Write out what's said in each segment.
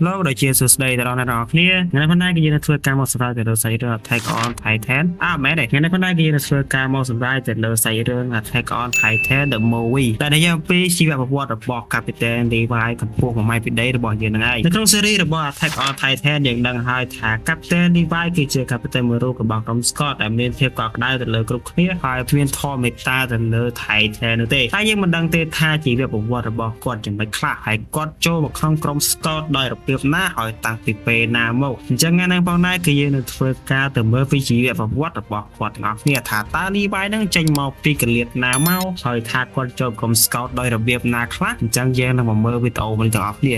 លោកដូចជាសួស្តីដល់អ្នកទាំងអស់គ្នាថ្ងៃនេះផងដែរគឺយើងនឹងធ្វើការមកសម្រាប់ទៅលើសាច់រឿង Attack on Titan អើមែនទេថ្ងៃនេះផងដែរគឺយើងនឹងធ្វើការមកសម្រាប់ទៅលើសាច់រឿង Attack on Titan The Movie ដែលនិយាយអំពីជីវប្រវត្តិរបស់ Captain Levi កម្ពស់1ម៉ែត្រពីដីរបស់យើងហ្នឹងឯងនៅក្នុង series របស់ Attack on Titan យើងដឹងហើយថា Captain Levi គឺជា Captain មួយរូបរបស់ក្រុម Scott ដែលមានភាពកក់ក្ដៅទៅលើគ្រប់គ្នាហើយគ្មានធម៌មេត្តាទៅលើ Titan នោះទេតែយើងមិនដឹងទេថាជីវប្រវត្តិរបស់គាត់យ៉ាងម៉េចខ្លះហើយគាត់ចូលមកក្នុងក្រុម Scott ដោយរបៀបណាហើយតាំងពីពេលណាមកអញ្ចឹងថ្ងៃនេះផងដែរគឺយើងនឹងធ្វើការទៅមើលពីជីវប្រវត្តិរបស់គាត់ទាំងអស់គ្នាថាតើ Levi នឹងចេញមកពីកលៀតណាមកហើយថាគាត់ចូលក្រុម Scout ដោយរបៀបណាខ្លះអញ្ចឹងយើងនឹងមកមើលវីដេអូមួយទាំងអស់គ្នា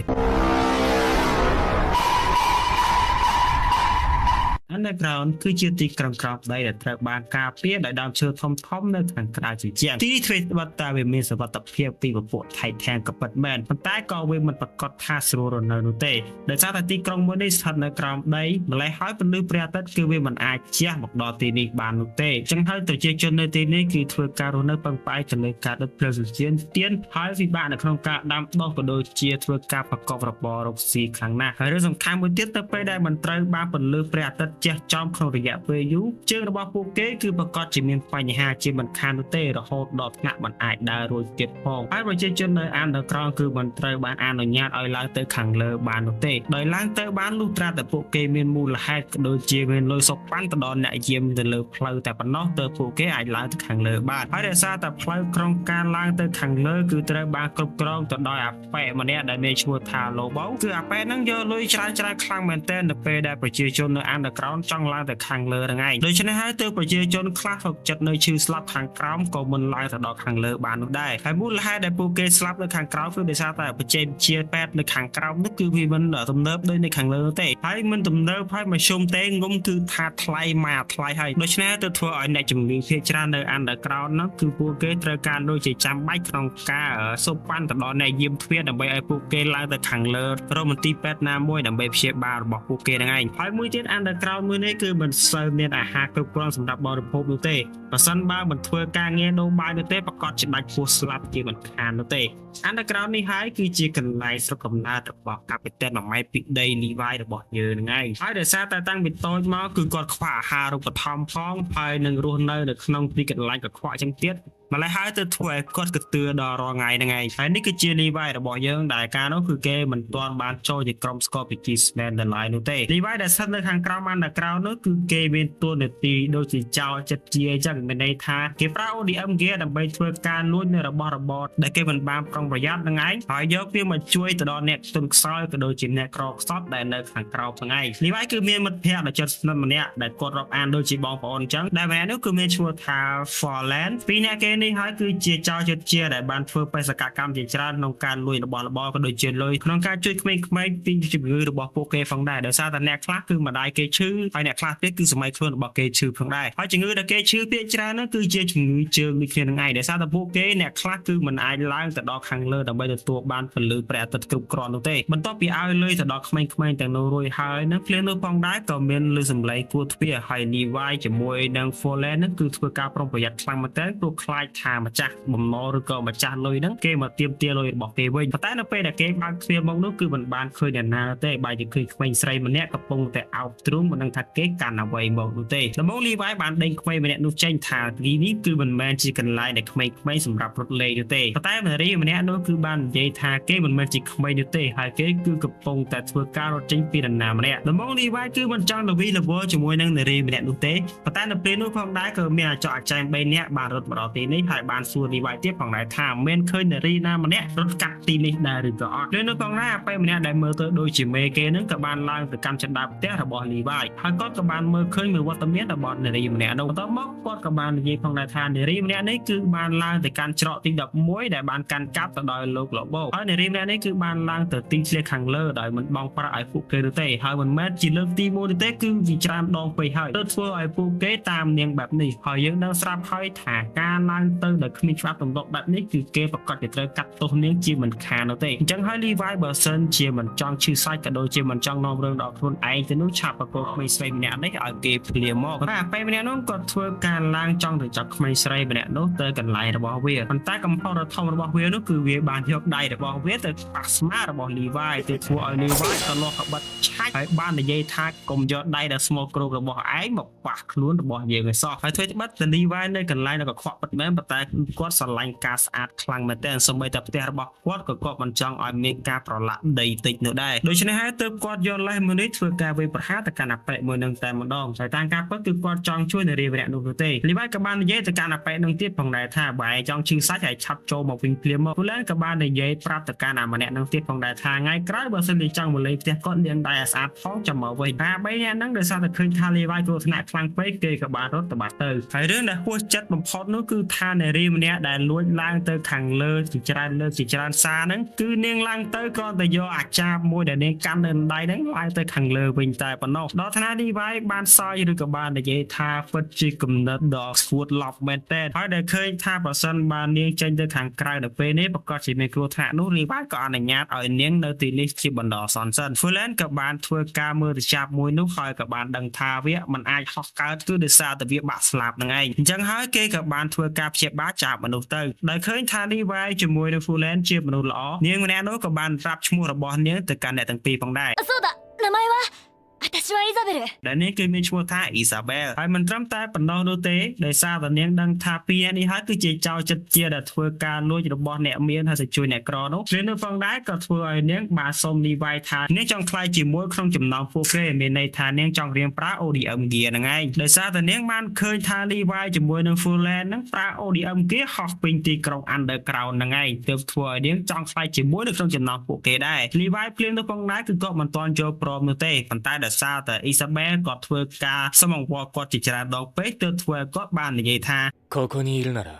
Underground គឺជាទីក្រុងក្រោមដីដែលត្រូវបានការពារដោយដើមឈើធំៗនៅខាងក្រៅជញ្ជាំងទីនេះធ្វើត្បិតតែវាមានសុវត្ថិភាពពីពពួក Titan ក៏ពិតមែនប៉ុន្តែក៏វាមិនប្រាកដថាស្រួលរស់នៅនោះទេដោយសារតែទីក្រុងមួយនេះស្ថិតនៅក្រោមដីម្ល៉េះហើយពន្លឺព្រះអាទិត្យគឺវាមិនអាចជះមកដល់ទីនេះបាននោះទេអញ្ចឹងហើយប្រជាជននៅទីនេះគឺធ្វើការរស់នៅពឹងផ្អែកទៅលើការដុតភ្លើងសញ្ជៀនទៀនហើយពិបាកនៅក្នុងការដាំដុះក៏ដូចជាធ្វើការប្រកបរបររកស៊ីខ្លាំងណាស់ហើយរឿងសំខាន់មួយទៀតទៅពេលដែលមិនត្រូវបានពន្លឺព្រះអាទិត្យជះចំក្នុងរយៈពេលយូរជើងរបស់ពួកគេគឺប្រកាសជាមានបញ្ហាជាមិនខាននោះទេរហូតដល់ថ្នាក់មិនអាចដើររួចទៀតផងហើយប្រជាជននៅ Underground គឺមិនត្រូវបានអនុញ្ញាតឲ្យឡើងទៅខាងលើបាននោះទេដោយឡើងទៅបានលុះត្រាតែពួកគេមានមូលហេតុក៏ដូចជាមានលុយសុកប៉ាន់ទៅដល់អ្នកយាមទៅលើផ្លូវតែប៉ុណ្ណោះទើបពួកគេអាចឡើងទៅខាងលើបានហើយដោយសារតែផ្លូវក្នុងការឡើងទៅខាងលើគឺត្រូវបានគ្រប់គ្រងទៅដោយអាប៉ែម្នាក់ដែលមានឈ្មោះថាឡូបូគឺអាប៉ែហ្នឹងយកលុយច្រើនច្រើនខ្លាំងមែនទែននៅពេលដែលប្រជាជននៅ Underground ចង់ឡើងទៅខាងលើហ្នឹងឯងដូច្នេះហើយទើបប្រជាជនខ្លះសុខចិត្តនៅឈឺស្លាប់ខាងក្រោមក៏មិនឡើងទៅដល់ខាងលើបាននោះដែរហើយមូលហេតុដែលពួកគេស្លាប់នៅខាងក្រោមគឺដោយសារតែបច្ចេកវិទ្យាពេទ្យនៅខាងក្រោមនោះគឺវាមិនទំនើបដូចនៅខាងលើនោះទេហើយមិនទំនើបហើយមធ្យមទេងុំគឺថាថ្លៃមកថ្លៃហើយដូច្នេះទៅធ្វើឲ្យអ្នកជំងឺភាគច្រើននៅ Underground នោះគឺពួកគេត្រូវការដូចជាចាំបាច់ក្នុងការសូកប៉ាន់ទៅដល់អ្នកយាមទ្វារដើម្បីឲ្យពួកគេឡើងទៅខាងលើរកមន្ទីរពេទ្យណាមួយដើម្បីព្យាបាលរបស់ពួកគេហ្នឹងឯងហើយមួយទៀត Underground មួយនេះគឺមិនសូវមានអាហារគ្រប់គ្រាន់សម្រាប់បរិភោគនោះទេបើសិនបើមិនធ្វើការងារដូរបាយនោះទេប្រកាសជាដាច់ពោះស្លាប់ជាមិនខាននោះទេ Underground នេះហើយគឺជាកន្លែងស្រុកកំណើតរបស់កាពីតែនមួយម៉ែត្រពីដី Levi របស់យើងហ្នឹងឯងហើយដោយសារតែតាំងពីតូចមកគឺគាត់ខ្វះអាហារូបត្ថម្ភផងហើយនឹងរស់នៅនៅក្នុងទីកន្លែងកខ្វក់ចឹងទៀតម្ល៉េះហើយទៅធ្វើឲ្យគាត់កទឿដល់រាល់ថ្ងៃហ្នឹងឯងហើយនេះគឺជា Levi របស់យើងដែលកាលនោះគឺគេមិនទាន់បានចូលជាក្រុម Scorpion Sman ដល់ឡើយនោះទេ Levi ដែលស្ថិតនៅខាងក្រោម Underground នោះគឺគេមានតួនាទីដូចជាចោលចិត្តជាអញ្ចឹងមានន័យថាគេប្រើ ODM gear ដើម្បីធ្វើការលួចនៅរបស់របរដែលគេមិនបានប្រុងប្រយ័ត្នហ្នឹងឯងហើយយកវាមកជួយទៅដល់អ្នកទុនខ្សោយក៏ដូចជាអ្នកក្រខ្សត់ដែលនៅខាងក្រោមហ្នឹងឯង Levi គឺមានមិត្តភ័ក្តិដ៏ជិតស្និទ្ធម្នាក់ដែលគាត់រាប់អានដូចជាបងប្អូនអញ្ចឹងដែលម្នាក់នោះគឺមានឈ្មោះថា Forland ពីរអ្នកគេនេះហើយគឺជាចោលចិត្តជាដែលបានធ្វើបេសកកម្មជាច្រើនក្នុងការលួចរបស់របរក៏ដូចជាលុយក្នុងការជួយក្មេងៗពីជំងឺរបស់ពួកគេផងដែរដោយសារតែអ្នកខ្លះគឺម្ដាយគេឈឺហើយអ្នកខ្លះទៀតគឺសម័យខ្លួនរបស់គេឈឺផងដែរហើយជំងឺដែលគេឈឺភាគច្រើននោះគឺជាជំងឺជើងដូចគ្នានឹងឯងដោយសារតែពួកគេអ្នកខ្លះគឺមិនអាចឡើងទៅដល់ខាងលើដើម្បីទទួលបានពន្លឺព្រះអាទិត្យគ្រប់គ្រាន់នោះទេបន្ទាប់ពីឲ្យលុយទៅដល់ក្មេងៗទាំងនោះរួចហើយនឹងភ្លាមនោះផងដែរក៏មានលឺសំឡេងគួរទ្វារហើយ Levi ជាមួយនឹង Forland នឹងគឺធ្វើការប្រុងប្រយ័ត្នខ្លាំងមែនទែនព្រោះខ្លាចថាម្ចាស់បំណុលឬក៏ម្ចាស់លុយហ្នឹងគេមកទាមទារលុយរបស់គេវិញប៉ុន្តែនៅពេលដែលគេបើកទ្វារមកនោះគឺមិនបានឃើញអ្នកណាទេបែរជាឃើញក្មេងស្រីម្នាក់កំពុងតែអោបទ្រូងមិនដឹងថាគេកាន់អ្វីមកនោះទេដំបូង Levi បានដេញក្មេងម្នាក់នោះចេញថាទីនេះគឺមិនមែនជាកន្លែងដែលក្មេងៗសម្រាប់រត់លេងនោះទេប៉ុន្តែនារីម្នាក់នោះគឺបាននិយាយថាគេមិនមែនជាក្មេងនោះទេហើយគេគឺកំពុងតែធ្វើការរត់ចេញពីនរណាម្នាក់ដំបូង Levi គឺមិនចង់ទៅវីលវល់ជាមួយនឹងនារីម្នាក់នោះទេប៉ុន្តែនៅពេលនោះផងដែរក៏មានអាចកអាចែម3នាក់បានរត់មកដល់ទីនេះហើយបានសួរ Levi ទៀតផងដែរថាមានឃើញនារីណាម្នាក់រត់កាត់ទីនេះដែរឬក៏អត់ពេលនោះផងដែរអាប៉ែម្នាក់ដែលមើលទៅដូចជាមេគេនឹងក៏បានឡើងទៅកាន់ជណ្ដើរផ្ទះរបស់ Levi ហើយគាត់ក៏បានមើលឃើញមានវត្តមានរបស់នារីម្នាក់នោះបន្ទាប់មកគាត់ក៏បាននិយាយផងដែរថានារីម្នាក់នេះគឺបានឡើងទៅកាន់ច្រកទី11ដែលបានកាន់កាប់ទៅដោយលោកលបោហើយនារីម្នាក់នេះគឺបានឡើងទៅទីធ្លាខាងលើដោយមិនបង់ប្រាក់ឲ្យពួកគេនោះទេហើយមិនមែនជាលើកទី1នោះទេគឺវាច្រើនដងពេកហើយទៅធ្វើឲ្យពួកគេតាមនាងបែបនេះហើយយើងដឹងស្រាប់ហើយថាការឡើង ឡើងទៅដោយគ្មានច្បាប់ទម្លាប់បែបនេះគឺគេប្រកាសជាត្រូវកាត់ទោសនាងជាមិនខាននោះទេអញ្ចឹងហើយ Levi បើសិនជាមិនចង់ឈឺសាច់ក៏ដូចជាមិនចង់នាំរឿងដល់ខ្លួនឯងទៅនោះឆាប់ប្រកល់ក្មេងស្រីម្នាក់នេះឲ្យគេភ្លាមមកតែពេលម្នាក់នោះគាត់ធ្វើការឡើងចង់ទៅចាប់ក្មេងស្រីម្នាក់នោះទៅកន្លែងរបស់វាប៉ុន្តែកំហុសដ៏ធំរបស់វានោះគឺវាបានយកដៃរបស់វាទៅប៉ះស្មារបស់ Levi ទៅធ្វើឲ្យ Levi ក៏លាស់ក្បិតឆាច់ហើយបាននិយាយថាកុំយកដៃដែលស្មោកគ្រោករបស់ឯងមកប៉ះខ្លួនរបស់យើងឲ្យសោះហើយធ្វើត្បិតតែ Levi នៅកន្លែងដែលកខ្វក់ពិតមែនប៉ុន្តែគឺគាត់ស្រឡាញ់ការស្អាតខ្លាំងមែនទែនសូម្បីតែផ្ទះរបស់គាត់ក៏គាត់មិនចង់ឲ្យមានការប្រឡាក់ដីតិចនោះដែរដូច្នេះហើយទើបគាត់យកលេសមួយនេះធ្វើការវាយប្រហារទៅកាន់អាប៉ែមួយនឹងតែម្ដងហើយតាមការពិតគឺគាត់ចង់ជួយនារីម្នាក់នោះទេ Levi ក៏បាននិយាយទៅកាន់អាប៉ែនឹងទៀតផងដែរថាបើឯងចង់ឈឺសាច់ហើយឆាប់ចូលមកវិញភ្លាមមក Fulan ក៏បាននិយាយប្រាប់ទៅកាន់អាម្នាក់នឹងទៀតផងដែរថាថ្ងៃក្រោយបើសិនជាចង់មកលេងផ្ទះគាត់លាងដៃឲ្យស្អាតផងចាំមកវិញតែបីនាក់ហ្នឹងដោយសារតែឃើញថា Levi គ្រោះថ្នាក់ខ្លាំងពេកគេក៏បានរត់ទៅបាត់ទៅហើយរឿងដែលហួសចិត្តបំផុតនោះគឺថានារីម្នាក់ដែលលួចឡើងទៅខាងលើជាច្រើនលើកជាច្រើនសារហ្នឹងគឺនាងឡើងទៅគ្រាន់តែយកអាចារ្យមួយដែលនាងកាន់នៅដៃហ្នឹងឡើងទៅខាងលើវិញតែប៉ុណ្ណោះដល់ថ្នាក់ Levi បានសើចឬក៏បាននិយាយថាពិតជាគំនិតដ៏ស្គួតឡប់មែនទែនហើយដែលឃើញថាប្រសិនបាននាងចេញទៅខាងក្រៅនៅពេលនេះប្រកាសជាមានគ្រោះថ្នាក់នោះ Levi ក៏អនុញ្ញាតឲ្យនាងនៅទីនេះជាបណ្ដោះអាសន្នសិន Fulan ក៏បានធ្វើការមើលទៅចាប់មួយនោះហើយក៏បានដឹងថាវាមិនអាចហោះកើតគឺដោយសារតែវាបាក់ស្លាប់នឹងឯងអញ្ចឹងហើយគេក៏បានធ្វើការព្យាបាលចាប់មនុស្សទៅដោយឃើញថា Levi ជាមួយនឹង Fulan ជាមនុស្សល្អនាងម្នាក់នោះក៏បានប្រាប់ឈ្មោះរបស់នាងទៅកាន់អ្នកទាំងពីរផងដែរ そうだ名前は私はイザベル ដែលនាងគឺមានឈ្មោះថាអ៊ីសាបែលហើយមិនត្រឹមតែប៉ុណ្ណោះនោះទេដោយសារតែនាងដឹងថាពីរនាក់នេះហើយគឺជាចៅចិត្តជាដែលធ្វើការលួចរបស់អ្នកមានហើយទៅជួយអ្នកក្រនោះគ្រានោះផងដែរក៏ធ្វើឲ្យនាងបានសុំលីវ៉ៃថានាងចង់ក្លាយជាមួយក្នុងចំណោមពួកគេមានន័យថានាងចង់រៀនប្រើ ODM gear ហ្នឹងឯងដោយសារតែនាងបានឃើញថាលីវ៉ៃជាមួយនឹង Fullland ហ្នឹងប្រើ ODM gear ហោះពេញទីក្រុង Underground ហ្នឹងឯងទើបធ្វើឲ្យនាងចង់ក្លាយជាមួយនៅក្នុងចំណោមពួកគេដែរលីវ៉ៃភ្លាមនោះផងដែរគឺគាត់មិនទាន់ចូលព្រមនោះទេប៉ុន្តែដោយសារតែអ៊ីសាបែលគាត់ធ្វើការសុំអង្វរគាត់ជាច្រើនដងពេកទើបធ្វើឲ្យគាត់បាននិយាយថា ここにいるなら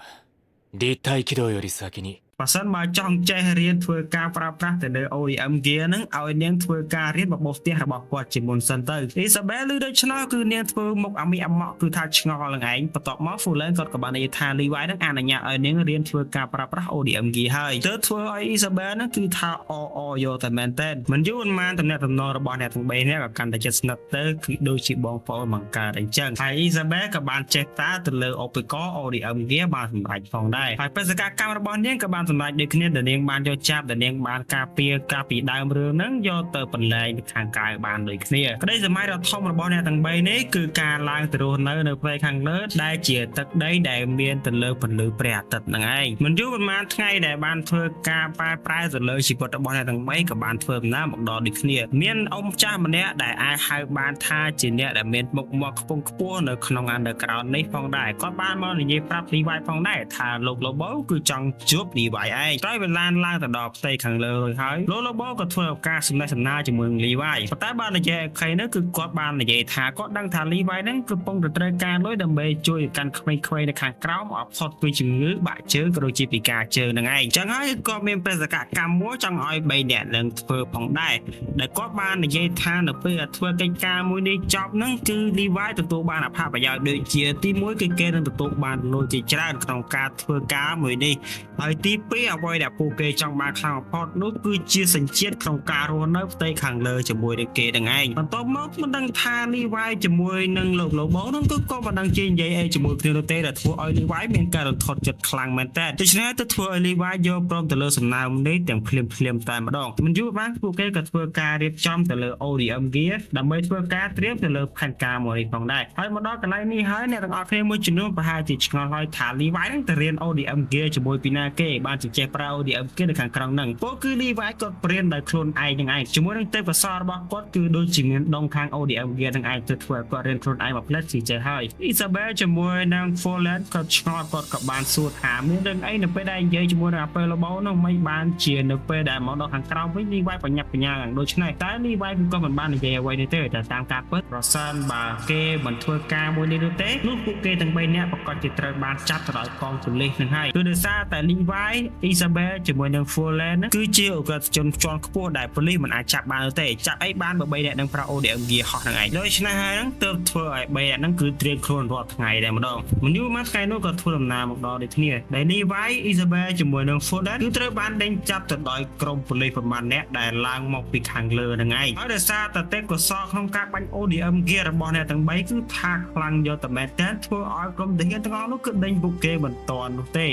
立体軌道より先に បើសិនបើចង់ចេះរៀនធ្វើការប្រើប្រាស់ទៅលើ OEM gear ហ្នឹងឲ្យនាងធ្វើការរៀនបបោសផ្ទះរបស់គាត់ជាមុនសិនទៅអ៊ីសាបែលឮដូច្នោះគឺនាងធ្វើមុខអាមីអាម៉ក់គឺថាឆ្ងល់នឹងឯងបន្ទាប់មក Fulan គាត់ក៏បាននិយាយថា Levi ហ្នឹងអនុញ្ញាតឲ្យនាងរៀនធ្វើការប្រើប្រាស់ ODM gear ហើយទើបធ្វើឲ្យអ៊ីសាបែលហ្នឹងគឺថាអអយកតែមែនតើមិនយូរប៉ុន្មានតំណែងតំណងរបស់អ្នកទាំង3នាក់ក៏កាន់តែជិតស្និទ្ធទៅគឺដូចជាបងប្អូនបង្កើតអញ្ចឹងហើយអ៊ីសាបែលក៏បានចេះតាទៅលើឧបករណ៍ ODM gear បានសម្រេចផងដែរហើយបេសកកម្មរបស់នាងក៏បានសម្រេចដូចគ្នាដែលនាងបានយកចាប់ដែលនាងបានការពារការពីដើមរឿងហ្នឹងយកទៅបន្លែងទៅខាងក្រៅបានដូចគ្នាក្តីសម័យដ៏ធំរបស់អ្នកទាំង3នេះគឺការឡើងទៅរស់នៅនៅផ្ទៃខាងលើដែលជាទឹកដីដែលមានទៅលើពន្លឺព្រះអាទិត្យហ្នឹងឯងមិនយូរប៉ុន្មានថ្ងៃដែលបានធ្វើការប្រែប្រែទៅលើជីវិតរបស់អ្នកទាំង3ក៏បានធ្វើដំណើរមកដល់ដូចគ្នាមានអ៊ំចាស់ម្នាក់ដែលអាចហៅបានថាជាអ្នកដែលមានមុខមាត់ខ្ពង់ខ្ពស់នៅក្នុង Underground នេះផងដែរគាត់បានមកនិយាយប្រាប់ Levi ផងដែរថាលោក Lobo គឺចង់ជួប Levi ឯងក្រោយពេលឡានឡើងទៅដល់ផ្ទៃខាងលើរួចហើយលោក Lobo ក៏ធ្វើឱកាសសំណេះសំណាលជាមួយនឹង Levi ប៉ុន្តែបាននិយាយឲ្យខៃនោះគឺគាត់បាននិយាយថាគាត់ដឹងថា Levi ហ្នឹងកំពុងតែត្រូវការលុយដើម្បីជួយកាន់ក្មេងៗនៅខាងក្រោមឲ្យផុតពីជំងឺបាក់ជើងក៏ដូចជាពិការជើងហ្នឹងឯងអញ្ចឹងហើយគាត់មានបេសកកម្មមួយចង់ឲ្យ3នាក់នឹងធ្វើផងដែរដែលគាត់បាននិយាយថានៅពេលដែលធ្វើកិច្ចការមួយនេះចប់ហ្នឹងគឺ Levi ទទួលបានអត្ថប្រយោជន៍ដូចជាទី1គឺគេនឹងទទួលបានលុយជាច្រើនក្នុងការធ្វើការមួយនេះហើយទី2អ្វីដែលពួកគេចង់បានខ្លាំងបំផុតនោះគឺជាសញ្ជាតិក្នុងការរស់នៅផ្ទៃខាងលើជាមួយនឹងគេនឹងឯងបន្ទាប់មកមិនដឹងថា Levi ជាមួយនឹងលោក Lobo នោះគឺក៏មិនដឹងជានិយាយអីជាមួយគ្នានោះទេដែលធ្វើឲ្យ Levi មានការរន្ធត់ចិត្តខ្លាំងមែនតើដូច្នេះទៅធ្វើឲ្យ Levi យកព្រមទៅលើសំណើនេះទាំងភ្លាមភ្លាមតែម្ដងមិនយូរបានពួកគេក៏ធ្វើការរៀបចំទៅលើ ODM gear ដើម្បីធ្វើការត្រៀមទៅលើផែនការមួយនេះផងដែរហើយមកដល់កន្លែងនេះហើយអ្នកទាំងអស់គ្នាមួយចំនួនប្រហែលជាឆ្ងល់ហើយថា Levi ហ្នឹងទៅរៀន ODM gear ជាមួយពីណាគេបានជាចេះប្រើ ODM gear នៅខាងក្រោមហ្នឹងពោលគឺ Levi គាត់ព្រៀនដោយខ្លួនឯងនឹងឯងជាមួយនឹងទេពកោសល្យរបស់គាត់គឺដូចជាមានដងខាង ODM gear នឹងឯងទៅធ្វើឲ្យគាត់រៀនខ្លួនឯងមកផ្លែតជាចេះហើយ Isabel ជាមួយនឹង Fallen គាត់ឆ្ងល់គាត់ក៏បានសួរថាមានរឿងអីនៅពេលដែលនិយាយជាមួយនឹង Apple Lobo នោះមិនបានជានៅពេលដែលមកដល់ខាងក្រោមវិញ Levi បញ្ញាប់បញ្ញាយ៉ាងដូចនេះតែ Levi គឺក៏មិនបាននិយាយអ្វីនេះទេតែតាមការពិតប្រសិនបើគេមិនធ្វើការមួយនេះនោះទេនោះពួកគេទាំង3នាក់ប្រកាសជាត្រូវបានចាប់ទៅដោយកងប៉ូលីសនឹងហើយគឺដោយសារតែ Levi Isabel ជាមួយនឹង Fullland គឺជាឧក្រិដ្ឋជនជាន់ខ្ពស់ដែលប៉ូលីសមិនអាចចាប់បាននោះទេចាប់អីបានបើ3នាក់នឹងប្រើ ODM gear ហោះហ្នឹងឯងដូច្នេះហើយហ្នឹងទើបធ្វើឲ្យ3នាក់ហ្នឹងគឺត្រៀមខ្លួនរាល់ថ្ងៃតែម្ដងមនុស្សមួយថ្ងៃនោះក៏ធ្វើដំណើរមកដល់ដូចគ្នាដែល Levi Isabel ជាមួយនឹង Fullland គឺត្រូវបានដេញចាប់ទៅដោយក្រុមប៉ូលីសប្រមាណអ្នកដែលឡើងមកពីខាងលើហ្នឹងឯងហើយដោយសារតែទេពកោសលក្នុងការបាញ់ ODM gear របស់អ្នកទាំង3គឺថាខ្លាំងយកតែមែនតើធ្វើឲ្យក្រុមទាហានទាំងអស់នោះគឺដេញពួកគេមិនទាន់នោះទេ រ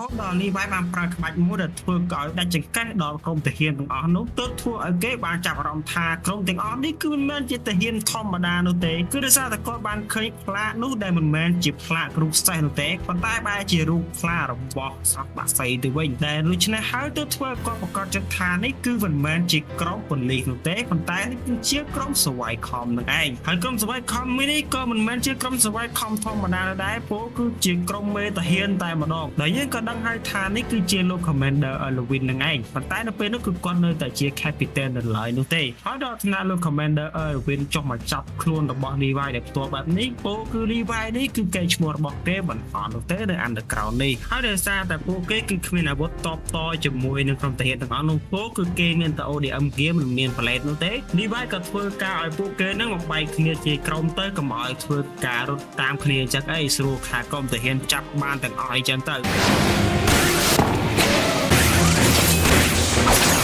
ហូតដល់លីវ៉ៃបានប្រើក្បាច់មួយដែលធ្វើឲ្យដាច់ចង្កេះដល់ក្រុមទាហានទាំងអស់នោះទើបធ្វើឲ្យគេបានចាប់អារម្មណ៍ថាក្រុមទាំងអស់នេះគឺមិនមែនជាទាហានធម្មតានោះទេគឺដោយសារតែគាត់បានឃើញផ្លាកនោះដែលមិនមែនជាផ្លាករូបសេះនោះទេប៉ុន្តែបែរជារូបផ្លាករបស់សត្វបក្សីទៅវិញដែលដូច្នេះហើយទើបធ្វើឲ្យគាត់ប្រកាសចិត្តថានេះគឺមិនមែនជាក្រុមប៉ូលីសនោះទេប៉ុន្តែនេះគឺជាក្រុមសវ័យខំនឹងឯងហើយក្រុមសវ័យខំមួយនេះក៏មិនមែនជាក្រុមសវ័យខំធម្មតាដែរពោលគឺជាក្រុមមេទាហានតែម្ដងដែលយើងក៏ដឹងហើយថានេះគឺជាលោក Commander Elwin នឹងឯងប៉ុន្តែនៅពេលនោះគឺគាត់នៅតែជា Captain នៅឡើយនោះទេហើយដល់ថ្នាក់លោក Commander Elwin ចុះមកចាប់ខ្លួនរបស់ Levi ដែលផ្ទាល់បែបនេះពោលគឺ Levi នេះគឺកេរ្តិ៍ឈ្មោះរបស់គេមិនអត់នោះទេនៅ Underground នេះហើយដោយសារតែពួកគេគឺគ្មានអាវុធតបតជាមួយនឹងក្រុមទាហានទាំងអស់នោះពោលគឺគេមានតែ ODM គេមិនមាន blade នោះទេ Levi ក៏ធ្វើការឲ្យពួកគេនឹងបំបែកគ្នាជាក្រុមទៅកុំឲ្យធ្វើការរត់តាមគ្នាអញ្ចឹងអីស្រួលខាក្រុមទាហានចាប់បានទាំងអស់អីចឹងទៅ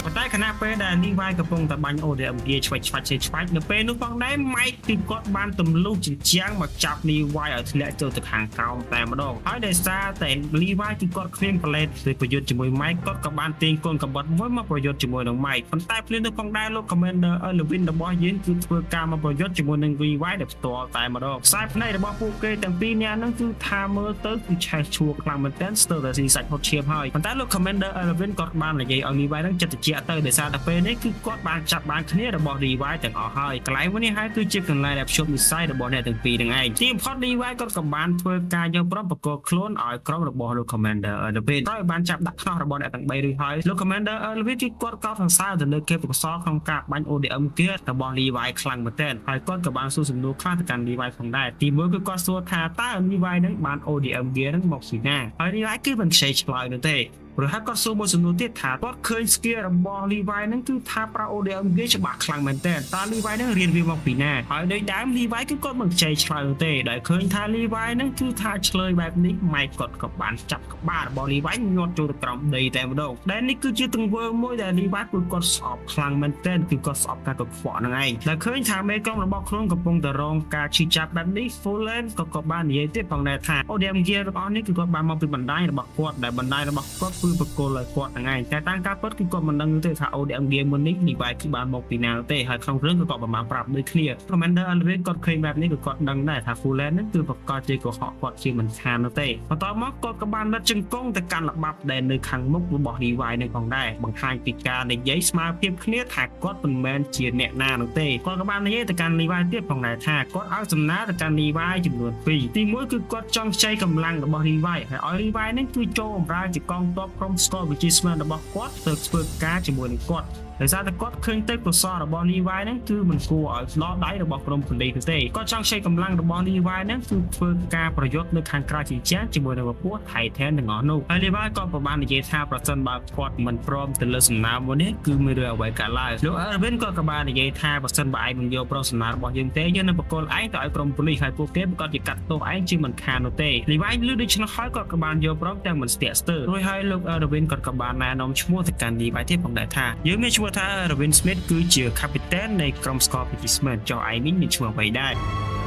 ប៉ុន្តែខណៈពេលដែល Levi កំពុងតែបាញ់ ODM វាឆ្វាច់ឆ្វាច់ឆ្វាច់នៅពេលនោះផងដែរ Mike គឺគាត់បានទម្លុះជញ្ជាំងមកចាប់ Levi ឲ្យធ្លាក់ចូលទៅខាងក្រោមតែម្ដងហើយដោយសារតែ Levi គឺគាត់គ្មាន blade ទៅប្រយុទ្ធជាមួយ Mike គាត់ក៏បានទាញកូនកបិតមួយមកប្រយុទ្ធជាមួយនឹង Mike ប៉ុន្តែភ្លាមនោះផងដែរលោក Commander Elvin របស់យើងគឺធ្វើការមកប្រយុទ្ធជាមួយនឹង Levi ដែលផ្ទាល់តែម្ដងខ្សែភ្នែករបស់ពួកគេទាំងពីរនាក់ហ្នឹងគឺថាមើលទៅគឺឆេះឆួលខ្លាំងមែនទែនស្ទើរតែស៊ីសាច់ហុតឈាមហើយប៉ុន្តែលោក Commander Elvin គាត់បាននិយាយឲ្យ Levi ហ្នឹងចិត្តត្រជាក់ទៅដោយសារតែពេលនេះគឺគាត់បានចាប់បានគ្នារបស់ Levi ទាំងអស់ហើយកន្លែងមួយនេះហើយគឺជាកន្លែងដែលភ្ជាប់និស្ស័យរបស់អ្នកទាំងពីរនឹងឯងទីបំផុត Levi គាត់ក៏បានធ្វើការយកព្រមប្រកល់ខ្លួនឲ្យក្រុមរបស់លោក Commander Elvin ហើយបានចាប់ដាក់ខ្នោះរបស់អ្នកទាំង3រួចហើយលោក Commander Elvin គឺគាត់កោតសរសើរទៅលើគេប្រកសក្នុងការបាញ់ ODM គេរបស់ Levi ខ្លាំងមែនទែនហើយគាត់ក៏បានសួរសំណួរខ្លះទៅកាន់ Levi ផងដែរទីមួយគឺគាត់សួរថាតើ Levi នឹងបាន ODM gear នឹងមកពីណាហើយ Levi គឺមិនខ្ចីឆ្លើយនោះទេព្រោះហើយគាត់សួរមួយសំណួរទៀតថាគាត់ឃើញ skill របស់ Levi ហ្នឹងគឺថាប្រើ ODM គេច្បាស់ខ្លាំងមែនទែនតើ Levi ហ្នឹងរៀនវាមកពីណាហើយដូចដើម Levi គឺគាត់មិនខ្ចីឆ្លើយនោះទេដែលឃើញថា Levi ហ្នឹងគឺថាឆ្លើយបែបនេះ Mike គាត់ក៏បានចាប់ក្បាលរបស់ Levi ញាត់ចូលទៅក្រោមដីតែម្ដងដែលនេះគឺជាទង្វើមួយដែល Levi គឺគាត់ស្អប់ខ្លាំងមែនទែនគឺគាត់ស្អប់ការកខ្វក់ហ្នឹងឯងដែលឃើញថាមេក្រុមរបស់ខ្លួនកំពុងតែរងការឈឺចាប់បែបនេះ Fullland ក៏ក៏បាននិយាយទៀតផងដែរថា ODM gear ទាំងអស់នេះគឺគាត់បានមកពីបណ្ដាញរបស់គាត់ដែលបណ្ដាញរបស់គាត់គឺប្រគល់ឲ្យគាត់ហ្នឹងឯងតែតាមការពិតគឺគាត់មិនដឹងទេថា ODM gear មុននេះ Levi គឺបានមកពីណាទេហើយក្នុងរឿងគឺគាត់មិនបានប្រាប់ដូចគ្នា Commander Elvin គាត់ឃើញបែបនេះគឺគាត់ដឹងដែរថា Fullland ហ្នឹងគឺប្រកាសជាកុហកគាត់ជាមិនខាននោះទេបន្ទាប់មកគាត់ក៏បានលិតជង្គង់ទៅកាន់ល្បាប់ដែលនៅខាងមុខរបស់ Levi នឹងផងដែរបង្ហាញពីការនិយាយស្មើភាពគ្នាថាគាត់មិនមែនជាអ្នកណានោះទេគាត់ក៏បាននិយាយទៅកាន់ Levi ទៀតផងដែរថាគាត់ឲ្យសំណើទៅកាន់ Levi ចំនួន2ទី1គឺគាត់ចង់ខ្ចីកម្លាំងរបស់ Levi ហើយឲ្យ Levi នឹងគឺចូលបម្រើជាកងទ័ពក្រុម Skull Regiment របស់គាត់ទៅធ្វើការជាមួយនឹងគាត់ដោយសារតែគាត់ឃើញទេពកោសលរបស់ Levi ហ្នឹងគឺមិនគួរឲ្យដល់ដៃរបស់ក្រុមប៉ូលីសនោះទេគាត់ចង់ខ្ចីកម្លាំងរបស់ Levi ហ្នឹងគឺធ្វើការប្រយុទ្ធនៅខាងក្រៅជញ្ជាំងជាមួយនឹងពពួក Titan ទាំងអស់នោះហើយ Levi ក៏ប្របាននិយាយថាប្រសិនបើគាត់មិនព្រមទៅលើសំណើមួយនេះគឺមានរឿងអ្វីកើតឡើងលោក Erwin ក៏ក៏បាននិយាយថាប្រសិនបើឯងមិនយកព្រមសំណើរបស់យើងទេយើងនឹងបកគលឯងទៅឲ្យក្រុមប៉ូលីសហើយពួកគេប្រកាសជាកាត់ទោសឯងជាមិនខាននោះទេ Levi ឮដូច្នោះហើយគាត់ក៏បានយកព្រមទាំងមិនស្ទាក់ស្ទើររួចហើយលោក Erwin គាត់ក៏បានណែនាំឈ្មោះទៅកាន់ Levi ទៀតផងដែរថាយើងមានឈ្មោះថា Erwin Smith គឺជា Captain នៃក្រុម Skull Regiment ចុះឯងនេះមានឈ្មោះអ្វីដែរ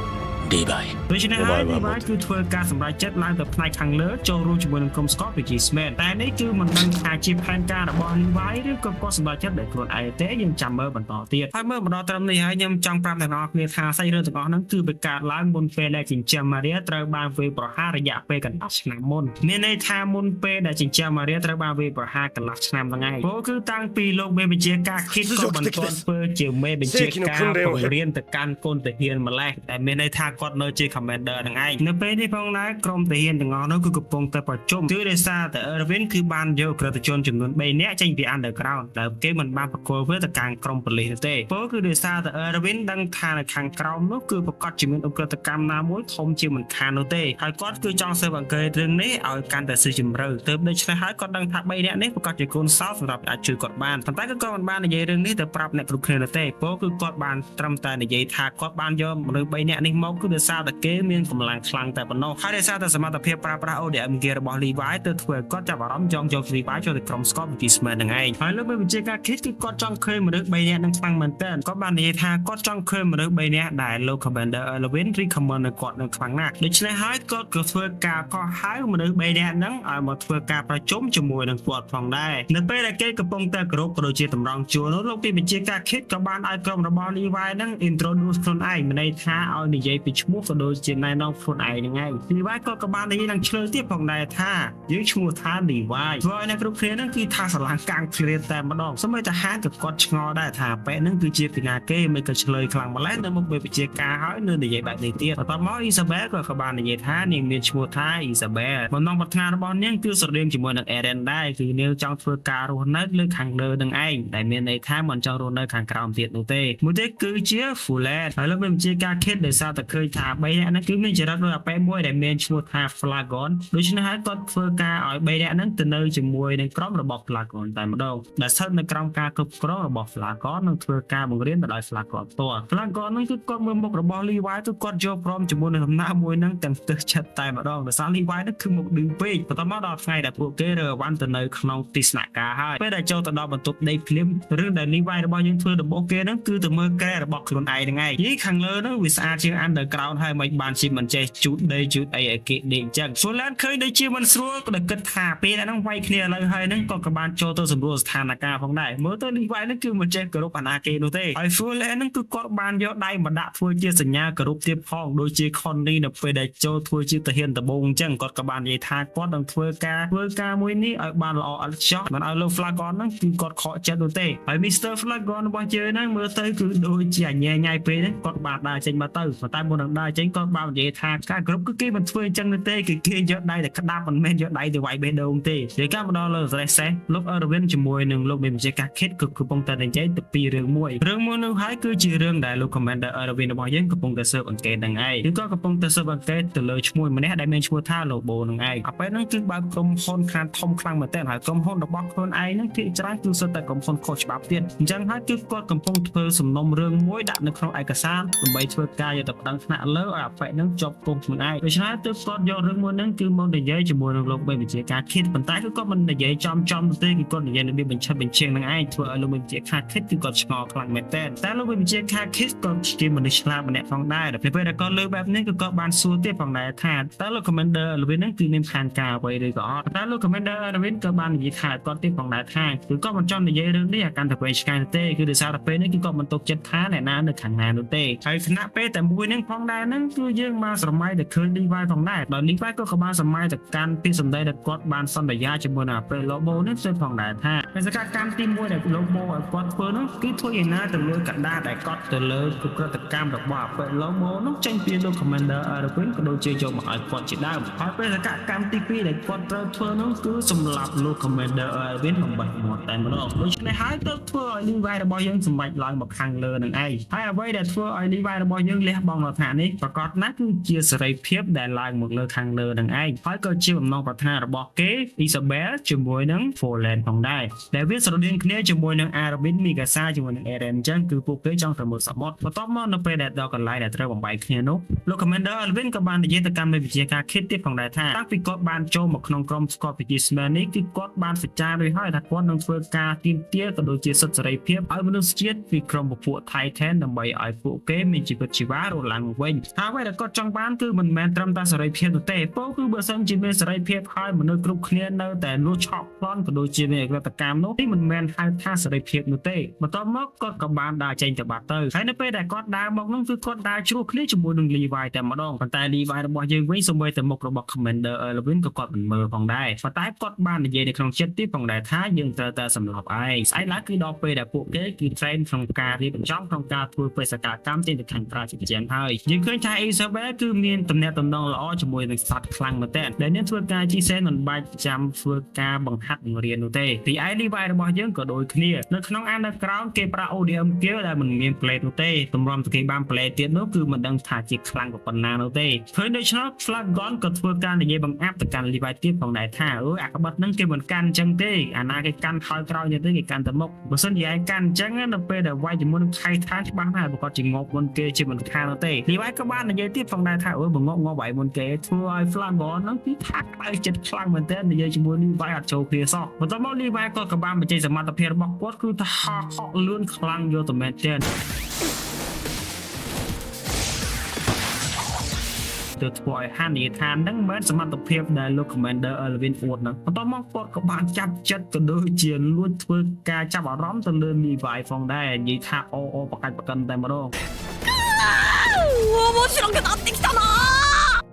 リヴァイ ដូច្នេះហើយ Levi គឺធ្វើការសម្រេចចិត្តឡើងទៅផ្នែកខាងលើចូលរួមជាមួយនឹងក្រុម Skull Regiment តែនេះគឺមិនដឹងថាជាផែនការរបស់ Levi ឬក៏គាត់សម្រេចចិត្តដោយខ្លួនឯងទេយើងចាំមើលបន្តទៀតហើយមើលមកដល់ត្រឹមនេះហើយខ្ញុំចង់ប្រាប់អ្នកនរគ្នាថាសាច់រឿងទាំងអស់ហ្នឹងគឺវាកើតឡើងមុនពេលដែលចិញ្ចឹមម៉ារីត្រូវបានវាយប្រហាររយៈពេលកន្លះឆ្នាំមុនមានន័យថាមុនពេលដែលចិញ្ចឹមម៉ារីត្រូវបានវាយប្រហារកន្លះឆ្នាំហ្នឹងឯងព្រោះគឺតាំងពីលោកមេបញ្ជាការគិតក៏មិនទាន់ធ្វើជាមេបញ្ជាការបង្រៀនទៅកាន់កូនទាហានម្លេះតែមានន័យថា គាត់នៅជា commander នឹងឯងនៅពេលនេះផងដែរក្រុមទាហានទាំងអស់នោះគឺកំពុងតែប្រជុំគឺដោយសារតែ Erwin គឺបានយកក្រតជនចំនួន3នាក់ចេញពី underground ដែលគេមិនបានប្រគល់វាទៅកាន់ក្រុមប៉ូលីសនោះទេពោលគឺដោយសារតែ Erwin ដឹងថានៅខាងក្រោមនោះគឺប្រកាសជាមានឧក្រិដ្ឋកម្មណាមួយធំជាមិនខាននោះទេហើយគាត់គឺចង់ស៊ើបអង្កេតរឿងនេះឲ្យកាន់តែស៊ីជម្រៅទើបដូច្នេះហើយគាត់ដឹងថា3នាក់នេះប្រកាសជាកូនសោសម្រាប់អាចជួយគាត់បានប៉ុន្តែគឺគាត់មិនបាននិយាយរឿងនេះទៅប្រាប់អ្នកគ្រប់គ្នានោះទេពោលគឺគាត់បានត្រឹមតែនិយាយថាគាត់បានយកមនុស្ស3នាក់នេះមកគឺដោយសារតែគេមានកម្លាំងខ្លាំងតែប៉ុណ្ណោះហើយដោយសារតែសមត្ថភាពប្រើប្រាស់ ODM gear របស់ Levi ទើបធ្វើឲ្យគាត់ចាប់អារម្មណ៍ចង់យក Levi ចូលទៅក្រុម Squad Fishman នឹងឯងហើយលោកមេបញ្ជាការ Kid គឺគាត់ចង់ឃើញមនុស្ស3នាក់នឹងខ្លាំងមែនទែនគាត់បាននិយាយថាគាត់ចង់ឃើញមនុស្ស3នាក់ដែលលោក Commander Elwin recommend ឲ្យគាត់នឹងខ្លាំងណាស់ដូច្នេះហើយគាត់ក៏ធ្វើការកោះហៅមនុស្ស3នាក់ហ្នឹងឲ្យមកធ្វើការប្រជុំជាមួយនឹងគាត់ផងដែរនៅពេលដែលគេកំពុងតែគោរពក៏ដូចជាតម្រង់ជួរនោះលោកពីបញ្ជាការ Kid ក៏បានឲ្យក្រុមរបស់ Levi ហ្នឹង introduce ខ្លួនឯងមានន័យថាឲ្យនិយាយពីឈ្មោះក៏ដូចជាណែនាំខ្លួនឯងហ្នឹងឯង Levi ក៏ក៏បាននិយាយឡើងឆ្លើយទៀតផងដែរថាយើងឈ្មោះថា Levi ធ្វើឲ្យអ្នកគ្រប់គ្នាហ្នឹងគឺថាស្រឡាញ់កាំងភ្លាតែម្ដងសូម្បីតែហានក៏គាត់ឆ្ងល់ដែរថាប៉ែហ្នឹងគឺជាពីណាគេមិនក៏ឆ្លើយខ្លាំងម្ល៉េះនៅមុខមេបញ្ជាការហើយនៅនិយាយបែបនេះទៀតបន្ទាប់មក Isabel ក៏ក៏បាននិយាយថានាងមានឈ្មោះថា Isabel បំណងប្រាថ្នារបស់នាងគឺស្រដៀងជាមួយនឹង Eren ដែរគឺនាងចង់ធ្វើការរស់នៅលើខាងលើនឹងឯងដែលមានន័យថាមិនចង់រស់នៅខាងក្រោមទៀតនោះទេមួយទៀតគឺជា Fulet ហើយលោកមេបញ្ជាការ Kid ដោយសារតែឃើញថា3នាក់ហ្នឹងគឺមានចរិតដូចអាប៉ែមួយដែលមានឈ្មោះថា Flagon ដូច្នេះហើយគាត់ធ្វើការឲ្យ3នាក់ហ្នឹងទៅនៅជាមួយនឹងក្រុមរបស់ Flagon តែម្ដងដែលស្ថិតនៅក្រោមការគ្រប់គ្រងរបស់ Flagon និងធ្វើការបង្រៀនទៅដោយ Flagon ផ្ទាល់ Flagon ហ្នឹងគឺគាត់មើលមុខរបស់ Levi គឺគាត់យកព្រមជាមួយនឹងដំណើរមួយហ្នឹងទាំងទើសចិត្តតែម្ដងដោយសារ Levi ហ្នឹងគឺមុខឌឺពេកបន្ទាប់មកដល់ថ្ងៃដែលពួកគេរើអវ៉ាន់ទៅនៅក្នុងទីស្នាក់ការហើយពេលដែលចូលទៅដល់បន្ទប់ដេកភ្លាមរឿងដែល Levi របស់យើងធ្វើដំបូងគេហ្នឹងគឺទៅមើលក្រែរបស់ខ្លួនឯងហ្នឹងឯងយីខាងលើហ្នឹងវាស្អាតជាង underground ហើយមិនបានជាមិនចេះជូតដេកជូតអីឲ្យគេដេកអញ្ចឹង Fulan ឃើញដូចជាមិនស្រួលក៏គិតថាពេលហ្នឹងវាយគ្នាឥឡូវហើយហ្នឹងក៏ក៏បានចូលទៅសម្រួលស្ថានភាពផងដែរមើលទៅ Levi ហ្នឹងគឺមិនចេះគោរពអាណាគេនោះទេហើយ Fulan ហ្នឹងគឺគាត់បានយកដៃមកដាក់ធ្វើជាសញ្ញាគោរពទៀតផងដូចជា Connie នៅពេលដែលចូលធ្វើជាទាហានដំបូងអញ្ចឹងគាត់ក៏បាននិយាយថាគាត់នឹងធ្វើការធ្វើការមួយនេះឲ្យបានល្អឥតខ្ចោះមិនឲ្យលោក Flagon ហ្នឹងគឺគាត់ខកចិត្តនោះទេហើយ Mr. Flagon របស់យើងហ្នឹងមើលទៅគឺដូចជាអញញ៉ៃពេកហ្នឹងគាត់បានដើរចេញមកទៅប៉ុន្តែមុននឹងដើរចេញគាត់បាននិយាយថាការគ្រប់គឺគេមិនធ្វើអញ្ចឹងនោះទេគឺគេយកដៃទៅក្តាប់មិនមែនយកដៃទៅវាយបេះដូងទេនិយាយកាមកដល់លើស្រេះសេះលោក Erwin ជាមួយនឹងលោកមេបញ្ជាការ Kid គឺកំពុងតែនិយាយទៅពីរឿងមួយរឿងមួយនោះហើយគឺជារឿងដែលលោក Commander Erwin របស់យើងកំពុងតែស៊ើបអង្កេតនឹងឯងគឺគាត់កំពុងតែស៊ើបអង្កេតទៅលើឈ្មោះម្នាក់ដែលមានឈ្មោះថា Lobo នឹងឯងអាពេលហ្នឹងគឺបើកក្រុមហ៊ុនខាងធំខ្លាំងមែនទែនហើយក្រុមហ៊ុនរបស់ខ្លួនឯងហ្នឹងភាគច្រើនគឺសុទ្ធតែក្រុមហ៊ុនខុសច្បាប់ទៀតអញ្ចឹងហើយគឺគាត់កំពុងធ្វើសំណុំរឿងមួយដាក់នៅក្នុងឯកសារដើម្បីធ្វើការយកទៅប្តឹងថ្នាក់លើឲ្យអាប៉ែហ្នឹងជាប់គុកខ្លួនឯងដូច្នេះទើបគាត់យករឿងមួយហ្នឹងគឺមកនិយាយជាមួយនឹងលោកមេបញ្ជាការ Kid ប៉ុន្តែគឺគាត់មិននិយាយចំចំទេគឺគាត់និយាយរបៀបបញ្ឆិតបញ្ឆៀងនឹងឯងធ្វើឲ្យលោកមេបញ្ជាការ Kid គឺគាត់ឆ្ងល់ខ្លាំងមែនទែនតែលោកមេបញ្ជាការ Kid ក៏ជាមនុស្សឆ្លាតម្នាក់ផងដែរដល់ពេលដែលគាត់លើបែបនេះគឺគាត់បានសួរទៀតផងដែរថាតើលោក Commander Elwin ហ្នឹងគឺមានផែនការអ្វីឬក៏អត់តែលោក Commander Elwin ក៏បាននិយាយថាគាត់ទៀតផងដែរថាគឺគាត់មិនចង់និយាយរឿងនេះឲ្យកាន់តែវែងឆ្ងាយនោះទេគឺដោយសារតែពេលនេះគឺគាត់មិនទុកចិត្តថាអ្នកណានៅខាងណានោះទេហើយខណៈពេលតែមួយហ្នឹងផងដែរហ្នឹងគឺយើងបានស្រមៃតែឃើញ Levi ផងដែរដោយ Levi ក៏ក៏បានស្រមៃទៅកាន់ពីសម្ដីដែលគាត់បានសន្យាជាមួយនឹងអាពេល Lobo នេះផ្សេងផងដែរថាបេសកកម្មទី1ដែល Lobo ឲ្យគាត់ធ្វើនោះគឺធ្វើយ៉ាងណាទៅលើកដាដែលគាត់ទៅលើគុក្រិតកម្មរបស់អាពេល Lobo នោះចេញពីលោក Commander Erwin ក៏ដូចជាយកមកឲ្យគាត់ជាដើមហើយបេសកកម្មទី2ដែលគាត់ត្រូវធ្វើនោះគឺសម្លាប់លោក Commander Erwin បំបិទមាត់តែម្ដងដូច្នេះហើយទើបធ្វើឲ្យ Levi របស់យើងសម្រេចឡើងមកខាងលើនឹងឯងហើយអ្វីដែលធ្វើឲ្យ Levi របស់យើងលះបង់ដល់ថ្នាក់នេះប្រកាសណាស់គឺជាសេរីភាពដែលឡើងមកលើខាងលើនឹងឯងហើយក៏ជាបំណងប្រាថ្នារបស់គេ Isabel ជាមួយនឹង Folan ផងដែរដែលវាស្រដៀងគ្នាជាមួយនឹង Armin Mikasa ជាមួយនឹង Eren អញ្ចឹងគឺពួកគេចង់ទៅមើលសមុទ្របន្ទាប់មកនៅពេលដែលដល់កន្លែងដែលត្រូវបំបែកគ្នានោះលោក Commander Alvin ក៏បាននិយាយទៅកាន់មេវិជាការ Kid ទៀតផងដែរថាតាំងពីគាត់បានចូលមកក្នុងក្រុម Squad Fishman នេះគឺគាត់បានសច្ចារួចហើយថាគាត់នឹងធ្វើការទាមទារក៏ដូចជាសិទ្ធិសេរីភាពឲ្យមនុស្សជាតិពីក្រុមពពួក Titan ដើម្បីឲ្យពួកគេមានជីវិតជីវ៉ារស់ឡើងវិញហើយអ្វីដែលគាត់ចង់បានគឺមិនមែនត្រឹមតែសេរីភាពនោះទេពោលគឺបើសិនជាមានសេរីភាពហើយមនុស្សគ្រប់គ្នានៅតែលួចឆក់ប្លន់ក៏ដូចជាមានអក្រិតកម្មនោះនេះមិនមែនហៅថាសេរីភាពនោះទេបន្ទាប់មកគាត់ក៏បានដើរចេញទៅបាត់ទៅហើយនៅពេលដែលគាត់ដើរមកនោះគឺគាត់ដើរជ្រុះគ្នាជាមួយនឹង Levi តែម្ដងប៉ុន្តែ Levi របស់យើងវិញសូម្បីតែមុខរបស់ Commander Elwin ក៏គាត់មិនមើលផងដែរប៉ុន្តែគាត់បាននិយាយនៅក្នុងចិត្តទីផងដែរថាយើងត្រូវតែសម្លាប់ឯងស្អែកឡើងគឺដល់ពេលដែលពួកគេគឺ train ក្នុងការរៀបចំក្នុងការធ្វើបេសកកម្មចេញទៅខាងក្រៅជាប្រចាំហើយ យើងឃើញថា Isabel គឺមានទំនាក់ទំនងល្អជាមួយនឹងសត្វខ្លាំងមែនទែនដែលនាងធ្វើការជិះសេនមិនបាច់ចាំធ្វើការបង្ហាត់បង្រៀននោះទេរីឯ Levi របស់យើងក៏ដូចគ្នានៅក្នុង Underground គេប្រើ ODM គេដែលមិនមានប្លេតនោះទេតម្រាំតែគេបានប្លេតទៀតនោះគឺមិនដឹងថាជាខ្លាំងប៉ុណ្ណានោះទេឃើញដូច្នោះ Flagon ក៏ធ្វើការនិយាយបង្អាប់ទៅកាន់ Levi ទៀតផងដែរថាអើអាក្បិតហ្នឹងគេមិនកាន់អញ្ចឹងទេអាណាគេកាន់ថយក្រោយនេះទេគេកាន់ទៅមុខបើសិនជាឯងកាន់អញ្ចឹងនៅពេលដែលវាយជាមួយនឹង Titan ច្បាស់ណាស់ប្រកាសជាងាប់មុនគេជាមិនខាននោះទេ Levi ក៏បាននិយាយទៀតផងដែរថាអើបើងាប់ងាប់ឯងមុនគេធ្វើឲ្យ Flagon ហ្នឹងគឺថាក្តៅចិត្តខ្លាំងមែនទែននិយាយជាមួយ Levi អត់ចូលគ្នាសោះបន្ទាប់មក Levi ក៏បានបញ្ចេញសមត្ថភាពរបស់គាត់គឺថាហក់លឿនខ្លាំងយកទៅមែនទែនទៅធ្វើឲ្យហានិឋានហ្នឹងមិនមែនសមត្ថភាពដែលលោក Commander Elvin អួតហ្នឹងបន្ទាប់មកគាត់ក៏បានចាប់ចិត្តក៏ដូចជាលួចធ្វើការចាប់អារម្មណ៍ទៅលើ Levi ផងដែរនិយាយថាអូអូបកាច់បកិនតែម្ដង 面白くなってきたな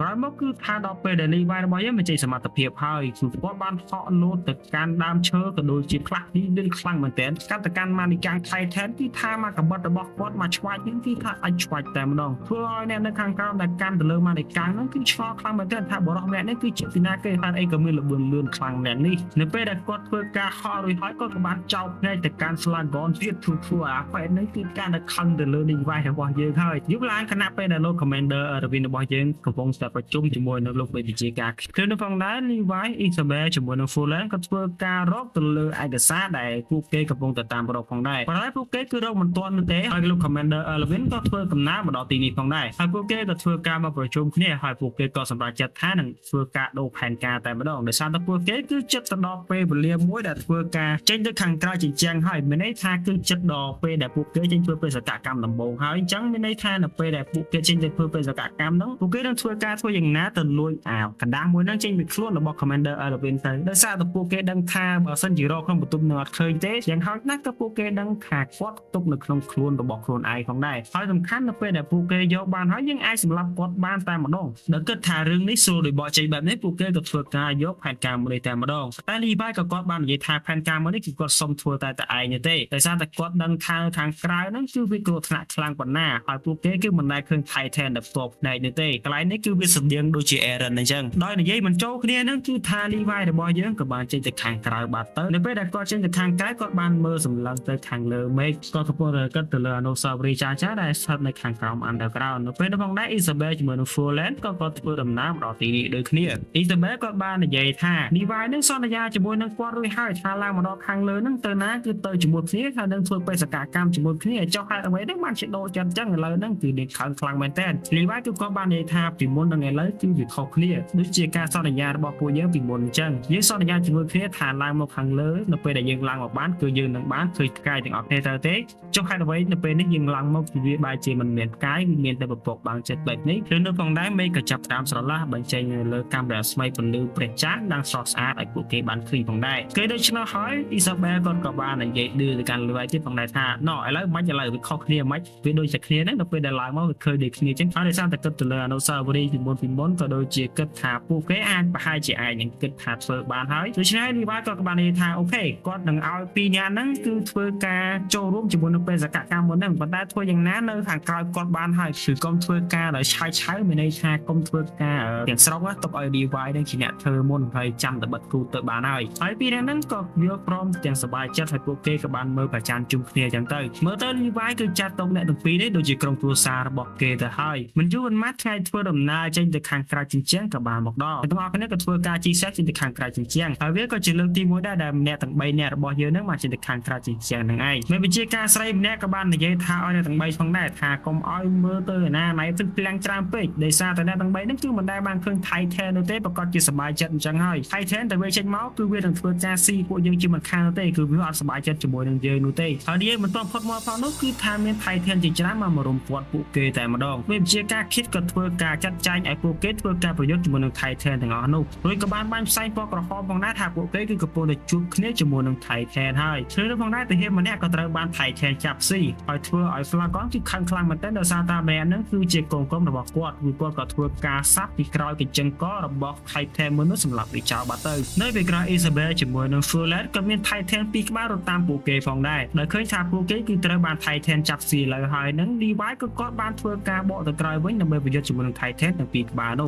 ក្រោយមកគឺថាដល់ពេលដែល Levi របស់យើងបញ្ចេញសមត្ថភាពហើយគឺគាត់បានហក់លោតទៅកាន់ដើមឈើក៏ដូចជាផ្លាស់ទីលឿនខ្លាំងមែនទែនកាត់ទៅកាន់ម៉ានីកាំង Titan គឺថាមកកបិតរបស់គាត់មកឆ្វាច់នេះគឺថាអាចឆ្វាច់តែម្ដងធ្វើឲ្យអ្នកនៅខាងក្រោមដែលកាន់ទៅលើម៉ានីកាំងហ្នឹងគឺឆ្ងល់ខ្លាំងមែនទែនថាបរិសម្នាក់នេះគឺជាពីណាគេហើយអីក៏មានល្បឿនលឿនខ្លាំងម្នាក់នេះនៅពេលដែលគាត់ធ្វើការហក់រួចហើយគាត់ក៏បានចោលភ្នែកទៅកាន់ Slagon ទៀតធ្វើអាប៉ែននេះគឺកាន់តែខឹងទៅលើ Levi របស់យើងហើយយប់ឡើងខណៈពេលដែលលោក Commander Erwin របស់យើងកំពុងតែប្រជុំជាមួយនឹងលោកវិជាការគឺនៅផងដែរ Levi Isabel ជាមួយនឹង Fulan ក៏ធ្វើការរកទៅលើឯកសារដែលពួកគេកំពុងតែតាមរកផងដែរប៉ុន្តែពួកគេគឺរកមិនទាន់នោះទេហើយលោក Commander Elvin ក៏ធ្វើកំណើមកដល់ទីនេះផងដែរហើយពួកគេក៏ធ្វើការមកប្រជុំគ្នាហើយពួកគេក៏សម្រេចចិត្តថានឹងធ្វើការដូរផែនការតែម្ដងដោយសារតែពួកគេគឺចិត្តទៅដល់ពេលវេលាមួយដែលធ្វើការចេញទៅខាងក្រៅជញ្ជាំងហើយមានន័យថាគឺចិត្តដល់ពេលដែលពួកគេចេញធ្វើបេសកកម្មដំបូងហើយអញ្ចឹងមានន័យថានៅពេលដែលពួកគេចេញទៅធ្វើបេសកកម្មហ្នឹងពួកគេនឹងធ្វើការធ្វើយ៉ាងណាទៅលួចអាកណ្ដាស់មួយហ្នឹងចេញពីខ្លួនរបស់ Commander Elvin ទៅដោយសារតែពួកគេដឹងថាបើសិនជារកក្នុងបន្ទប់នឹងអត់ឃើញទេយ៉ាងហោចណាស់ក៏ពួកគេដឹងថាគាត់ទុកនៅក្នុងខ្លួនរបស់ខ្លួនឯងផងដែរហើយសំខាន់នៅពេលដែលពួកគេយកបានហើយយើងអាចសម្លាប់គាត់បានតែម្ដងដល់គិតថារឿងនេះស្រួលដោយបកចេញបែបនេះពួកគេក៏ធ្វើការយកផែនការមួយនេះតែម្ដងតែ Levi ក៏គាត់បាននិយាយថាផែនការមួយនេះគឺគាត់សុំធ្វើតែតែឯងទេដោយសារតែគាត់ដឹងថាខាងក្រៅហ្នឹងគឺវាគ្រោះថ្នាក់ខ្លាំងប៉ុណ្ណាហើយពួកគេគឺមិនដែលឃើញ Titan ដែលផ្ទាល់ភ្នែកនេះទេកន្លែងនេះគឺវាស្តៀងដូចជា Eren អញ្ចឹងដោយនិយាយមិនចូលគ្នាហ្នឹងគឺថា Levi របស់យើងក៏បានចេញទៅខាងក្រៅបាត់ទៅនៅពេលដែលគាត់ចេញទៅខាងក្រៅគាត់បានមើលសម្លឹងទៅខាងលើមេឃគាត់កំពុងតែគិតទៅលើអនុស្សាវរីយ៍ចាស់ៗដែលស្ថិតនៅខាងក្រោម Underground នៅពេលនោះផងដែរ Isabel ជាមួយនឹង Fulan ក៏គាត់ធ្វើដំណើរមកដល់ទីនេះដូចគ្នា Isabel គាត់បាននិយាយថា Levi នឹងសន្យាជាមួយនឹងគាត់រួចហើយថាឡើងមកដល់ខាងលើហ្នឹងទៅណាគឺទៅជាមួយគ្នាហើយនឹងធ្វើបេសកកម្មជាមួយគ្នាចុះហេតុអ្វីហ្នឹងបានជាដូរចិត្តអញ្ចឹងឥឡូវហ្នឹងគឺនាងខឹងខ្លាំងមែនតើ Levi គឺគាត់បាននិយាយថាពីមុននឹងឥឡូវគឺវាខុសគ្នាដូចជាការសន្យារបស់ពួកយើងពីមុនអញ្ចឹងយើងសន្យាជាមួយគ្នាថាឡើងមកខាងលើនៅពេលដែលយើងឡើងមកបានគឺយើងនឹងបានឃើញផ្កាយទាំងអស់គ្នាត្រូវទេចុះហេតុអ្វីនៅពេលនេះយើងឡើងមកគឺវាបែរជាមិនមានផ្កាយវាមានតែពពកបាំងចិត្តបែបនេះឬនៅផងដែរមេឃក៏ចាប់តាមស្រឡះបញ្ចេញនៅលើកាមេរ៉ាស្មៃពន្លឺព្រះច័ន្ទដាំងស្រស់ស្អាតឲ្យពួកគេបានឃើញផងដែរគេដូច្នោះហើយអ៊ីសាបែលគាត់ក៏បាននិយាយឌឺទៅកាន់លួយទៀតផងដែរថាណឥឡូវមិនឥឡូវវាខុសគ្នាមិនវាដូចតែគ្នាហ្នឹងដល់ពេលដែលឡើងមកវាឃើញដូចគ្នាអញ្ចឹងហើយដោយសារតែគិតទៅលើអនុស្សាវរីយ៍ពីមុនក៏ដូចជាគិតថាពួកគេអាចប្រហែលជាអាចនឹងគិតថាធ្វើបានហើយដូច្នេះលីវ៉ាក៏បាននិយាយថាOK គាត់នឹងឲ្យពីរនាក់ហ្នឹងគឺធ្វើការចូលរួមជាមួយនឹងបេសកកម្មមុនហ្នឹងប៉ុន្តែធ្វើយ៉ាងណានៅខាងក្រោយគាត់បានហើយគឺកុំធ្វើការដោយឆៅឆៅមានន័យថាកុំធ្វើការទាំងស្រុងទុកឲ្យ DY នឹងជាអ្នកធ្វើមុនហើយចាំតែបិទគូទៅបានហើយហើយពីរនាក់ហ្នឹងក៏យកព្រមទាំងសប្បាយចិត្តហើយពួកគេក៏បានមើលប្រច័នជុំគ្នាអញ្ចឹងទៅមើលទៅ DY គឺចាត់ទុកអ្នកទាំងពីរនេះដូចជាក្រុមគ្រួសាររបស់គេទៅហើយមិនយូរមិនម៉ាត់ថ្ងៃធ្វើដំណើរចេញទៅខាងក្រៅជញ្ជាំងក៏បានមកដល់ទាំងអស់គ្នាក៏ធ្វើការជិះសេះចេញទៅខាងក្រៅជញ្ជាំងហើយវាក៏ជាលើកទី1ដែរដែលអ្នកទាំង3នាក់របស់យើងហ្នឹងបានចេញទៅខាងក្រៅជញ្ជាំងហ្នឹងឯងមេវិជាការស្រីម្នាក់ក៏បាននិយាយថាឲ្យអ្នកទាំង3ផងដែរថាកុំឲ្យមើលទៅណាណៃទឹកភ្លាំងច្រើនពេកដោយសារតែអ្នកទាំង3ហ្នឹងគឺមិនដែលបានឃើញ Titan នោះទេប្រកាសជាសប្បាយចិត្តអញ្ចឹងហើយ Titan តែវាចេញមកគឺវានឹងធ្វើការស៊ីពួកយើងជាមិនខាននោះទេគឺវាអត់សប្បាយចិត្តជាមួយនឹងយើងនោះទេហើយនិយាយមិនទាន់ផុតមកផងនោះគឺថាមាន Titan ជាច្រើនមករំពាត់ពួកគេតែម្ដងមេវិជាការគិតក៏ធ្វើការចាត់ចែង ឲ្យពួកគេធ្វើការប្រយុទ្ធជាមួយនឹង Titan ទាំងអស់នោះរួចក៏បានបាញ់ផ្សែងពណ៌ក្រហមផងដែរថាពួកគេគឺកំពុងតែជួបគ្នាជាមួយនឹង Titan ហើយឆ្លើយផងដែរទាហានម្នាក់ក៏ត្រូវបាន Titan ចាប់ស៊ីហើយធ្វើឲ្យ Flagon គឺខឹងខ្លាំងមែនទែនដោយសារតែម្នាក់ហ្នឹងគឺជាកូនកុំរបស់គាត់គឺគាត់ក៏ធ្វើការសាប់ពីក្រោយកញ្ចឹងករបស់ Titan មួយនោះសម្រាប់វាចោលបាត់ទៅនៅពេលក្រោយ Isabel ជាមួយនឹង Fulet ក៏មាន Titan ពីរក្បាលរត់តាមពួកគេផងដែរដោយឃើញថាពួកគេគឺត្រូវបាន Titan ចាប់ស៊ីឡើយហើយនឹង Levi ក៏គាត់បានធ្វើការបកទៅក្រោយវិញដើម្បីប្រយុទ្ធជាមួយនឹង Titan ទាំងពីរក្បាលនោះ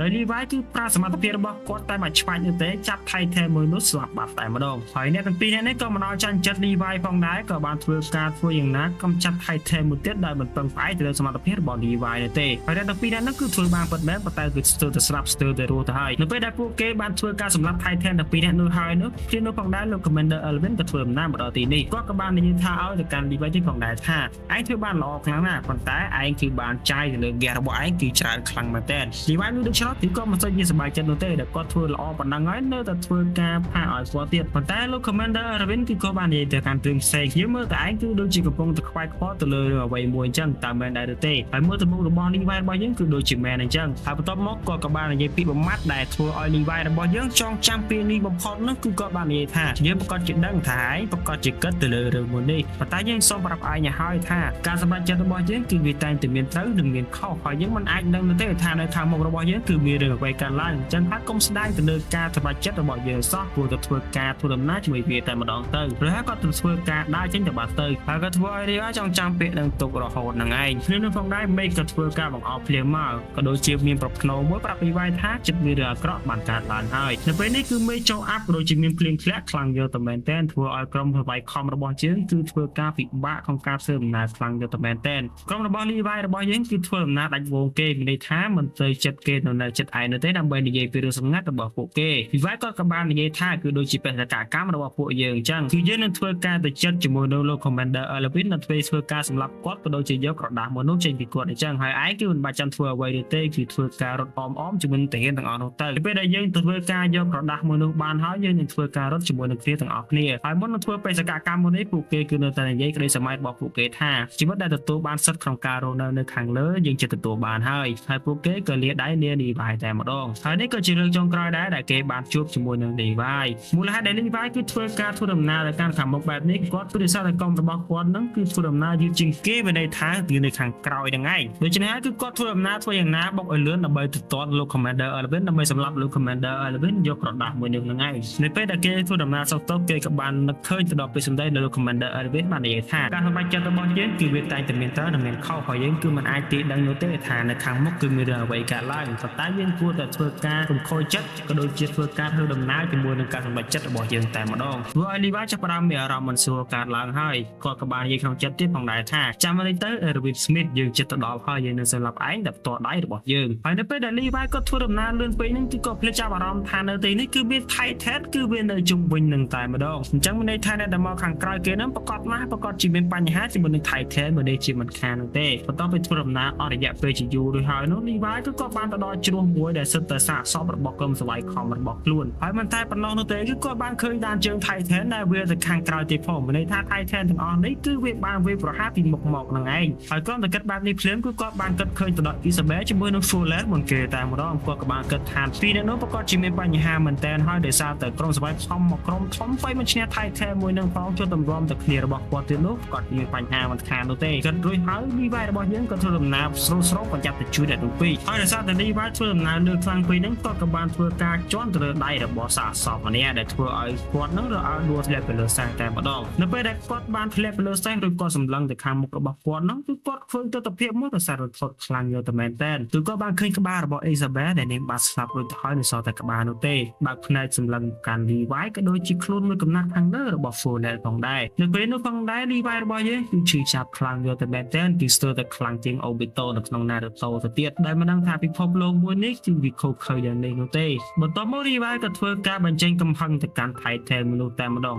ដោយ Levi គឺប្រើសមត្ថភាពរបស់គាត់តែមួយឆ្បាច់នោះទេចាប់ Titan មួយនោះស្លាប់បាត់តែម្ដងហើយអ្នកទាំងពីរនាក់នេះក៏មិនឲ្យចាញ់ចិត្ត Levi ផងដែរក៏បានធ្វើការធ្វើយ៉ាងណាកម្ចាត់ Titan មួយទៀតដោយមិនពឹងផ្អែកទៅលើសមត្ថភាពរបស់ Levi នោះទេហើយអ្នកទាំងពីរនាក់នោះគឺធ្វើបានពិតមែនប៉ុន្តែគឺស្ទើរតែស្លាប់ស្ទើរតែរស់ទៅហើយនៅពេលដែលពួកគេបានធ្វើការសម្លាប់ Titan ទាំងពីរនាក់នោះហើយនោះព្រាននោះផងដែរលោក Commander Elvin ក៏ធ្វើដំណើរមកដល់ទីនេះគាត់ក៏បាននិយាយថាឲ្យទៅកាន់ Levi នេះផងដែរថាឯងធ្វើបានល្អខ្លាំងណាស់ប៉ុន្តែឯងគឺបានចាយទៅលើហ្គេរបស់ឯងគឺច្រើនខ្លាំងមែនទែន Levi នោះដូច្នោះគឺក៏មិនសូវជាសប្បាយចិត្តនោះទេដែលគាត់ធ្វើល្អប៉ុណ្ណឹងហើយនៅតែធ្វើការផាកឲ្យគាត់ទៀតប៉ុន្តែលោក Commander Elvin គឺក៏បាននិយាយទៅកាន់រឿងផ្សេងយើងមើលតែឯងគឺដូចជាកំពុងតែខ្វាយខ្វល់ទៅលើរឿងអ្វីមួយអញ្ចឹងតើមែនដែរឬទេហើយមើលទៅមុខរបស់ Levi របស់យើងគឺដូចជាមែនអញ្ចឹងហើយបន្ទាប់មកគាត់ក៏បាននិយាយពីបំមាត់ដែលធ្វើឲ្យ Levi របស់យើងចងចាំពេលនេះបំផុតនោះគឺគាត់បាននិយាយថាយើងប្រកាសជាដឹងថាឯងប្រកាសជាគិតទៅលើរឿងមួយនេះប៉ុន្តែយើងសូមប្រាប់ឯងឲ្យហើយថាការសម្រេចចិត្តរបស់យើងគឺវាតែងតែមានត្រូវនិងមានខុសហើយយើងមិនអាចដឹងនោះទេថានៅខាងមុខរបស់យើងគឺមានរឿងអ្វីកើតឡើងអញ្ចឹងហើយកុំស្ដាយទៅលើការសម្រេចចិត្តរបស់យើងសោះគួរតែធ្វើការធ្វើដំណើរជាមួយវាតែម្ដងទៅព្រោះហើយគាត់ទៅធ្វើការដើរចេញទៅបាត់ទៅហើយក៏ធ្វើឲ្យ Levi ចង់ចាំពាក្យនឹងទុករហូតនឹងឯងភ្លាមនោះផងដែរមេឃក៏ធ្វើការបង្អោបភ្លាមមកក៏ដូចជាមានប្រផ្នូលមួយប្រាប់ Levi ថាចិត្តមានរឿងអាក្រក់បានកើតឡើងហើយនៅពេលនេះគឺមេឃចូលអាប់ក៏ដូចជាមានភ្លៀងធ្លាក់ខ្លាំងយកតែមែនទែនធ្វើឲ្យក្រុមសបាយខំរបស់យើងគឺធ្វើការពិបាកក្នុងការធ្វើដំណើរខ្លាំងយកតែមែនទែនក្រុមរបស់ Levi របស់យើងគឺធ្វើដំណើរដាច់វងគេមានន័យថាមិនទៅចិត្តគេនៅនៅចិត្តឯងនោះទេដើម្បីនិយាយពីរឿងសម្ងាត់របស់ពួកគេ Levi គាត់ក៏បាននិយាយថាគឺដូចជាបេសកកម្មរបស់ពួកយើងអញ្ចឹងគឺយើងនឹងធ្វើការទៅចិត្តជាមួយនឹងលោក Commander Elvin នៅធ្វើធ្វើការសម្លាប់គាត់ក៏ដូចជាយកក្រដាសមួយនោះចេញពីគាត់អញ្ចឹងហើយឯងគឺមិនបាច់ចាំធ្វើអ្វីទេគឺធ្វើការរត់អមអមជាមួយនឹងទាហានទាំងអស់នោះទៅពេលដែលយើងធ្វើការយកក្រដាសមួយនោះបានហើយយើងនឹងធ្វើការរត់ជាមួយនឹងគ្នាទាំងអស់គ្នាហើយមុននឹងធ្វើបេសកកម្មមួយនេះពួកគេគឺនៅតែនិយាយក្តីសម័យរបស់ពួកគេថាជីវិតដែលទទួលបានសិទ្ធិក្នុងការរស់នៅនៅខាងលើយើងចិត្តទទួលបានហើយហើយពួកគេក៏លាដៃលា Levi តែម្ដងហើយនេះក៏ជារឿងចុងក្រោយដែរដែលគេបានជួបជាមួយនឹង Levi មូលហេតុដែល Levi គឺធ្វើការធ្វើដំណើរទៅកាន់ខាងមុខបែបនេះគាត់ព្រោះសារតែក្រុមរបស់គាត់នឹងគឺធ្វើដំណើរយឺតជាងគេមានន័យថាគឺនៅខាងក្រោយហ្នឹងឯងដូច្នេះហើយគឺគាត់ធ្វើដំណើរធ្វើយ៉ាងណាបុកឲ្យលឿនដើម្បីទៅទាន់លោក Commander Elvin ដើម្បីសម្លាប់លោក Commander Elvin យកក្រដាសមួយនេះហ្នឹងឯងនៅពេលដែលគេធ្វើដំណើរសុខទុក្ខគេក៏បាននឹកឃើញទៅដល់ពេលសម្ដីនៃលោក Commander Elvin បាននិយាយថាការសម្រេចចិត្តរបស់យើងគឺវាតែងតែមានត្រូវនិងមានខុសហើយយើងគឺមិនអាចទីដឹងនោះទេថានៅខាងមុខគឺមានរឿងអ្វីកើតឡើងប៉ុន្តែយើងគួរតែធ្វើការរំខូចចិត្តក៏ដូចជាធ្វើការធ្វើដំណើរជាមួយនឹងការសម្រេចចិត្តរបស់យើងតែម្ដងធ្វើឲ្យ Levi ចាប់ផ្ដើមមានអារម្មណ៍មិនស្រួលកើតឡើងហើយគាត់ក៏បាននិយាយក្នុងចិត្តទៀតផងដែរថាចាំមកនេះទៅ Erwin Smith យើងចិត្តទៅដល់ហើយយើងនឹងសម្លាប់ឯងដែលផ្ទាល់ដៃរបស់យើងហើយនៅពេលដែល Levi គាត់ធ្វើដំណើរលឿនពេកហ្នឹងគឺគាត់ភ្លេចចាប់អារម្មណ៍ថានៅទីនេះគឺមាន Titan គឺវានៅជុំវិញនឹងតែម្ដងអញ្ចឹងមានន័យថាអ្នកដែលមកខាងក្រោយគេហ្នឹងប្រកាសណាស់ប្រកាសជាមានបញ្ហាជាមួយនឹង Titan មួយនេះជាមិនខាននោះទេបន្ទាប់ពីធ្វើដំណើរអស់រយៈពេលជាយូររួចហើយនោះ Levi គឺគាត់បានទៅដល់ជ្រោះមួយដែលសិតតែសាកសពរបស់ក្រុមសវ័យខំរបស់ខ្លួនហើយមិនតែប៉ុណ្ណោះនោះទេគឺគាត់បានឃើញដានជើង Titan ដែលវាទៅខាងក្រោយទៀតផងមានន័យថា Titan ទាំងអស់នេះគឺវាបានវាយប្រហារពីមុខមកនឹងឯងហើយគ្រាន់តែគិតបែបនេះភ្លាមគឺគាត់បានគិតឃើញទៅដល់ Isabel ជាមួយនឹង Fuller មុនគេតែម្ដងគាត់ក៏បានគិតថាពីអ្នកនោះប្រកាសជាមានបញ្ហាមែនទែនហើយដោយសារតែក្រុមសវ័យខំមកក្រុមធំទៅមិនឈ្នះ Titan មួយនឹងផងចុះតម្រាំតែគ្នារបស់គាត់ទៀតនោះគាត់មានបញ្ហាមិនខាននោះទេគិតរួចហើយ Levi របស់យើងក៏ធ្វើដំណើរស្រូវស្រូវប្រយ័ត្នទៅជួយអ្នកទាំងពីរហើយដោយសារតែ Levi ធ្វើដំណើរលើខ្លាំងពេកហ្នឹងគាត់ក៏បានធ្វើការជន់ទៅលើដៃរបស់សាកសពម្នាក់ដែលធ្វើឲ្យគាត់ហ្នឹងរអើដួលធ្លាក់ទៅលើសេះតែម្ដងនៅពេលដែលគាត់បានធ្លាក់ទៅលើសេះឬក៏សម្លឹងទៅខាងមុខរបស់គាត់ហ្នឹងគឺគាត់ឃើញទស្សនភាពមួយដោយសាររន្ធត់ខ្លាំងយកតែមែនតើគឺគាត់បានឃើញក្បាលរបស់ Isabel ដែលនាងបានស្លាប់រួចទៅហើយនៅសល់តែក្បាលនោះទេបើកភ្នែកសម្លឹងកាន់ Levi ក៏ដូចជាខ្លួនមួយកំណាត់ខាងលើរបស់ Funnel ផងដែរនៅពេលនោះផងដែរ Levi របស់យើងគឺឈឺចាប់ខ្លាំងយកតែមែនតើគឺស្ទើរតែខ្លាំងជាង Obito នៅក្នុង Naruto ទៅទៀតដែលមិនដឹងថាពិភពលោកមួយនេះគឺវាខុសខើយ៉ាងនេះនោះទេបន្ទាប់មក Levi ក៏ធ្វើការបញ្ចេញកំហឹងទៅកាន់ Titan មនុស្សតែម្ដង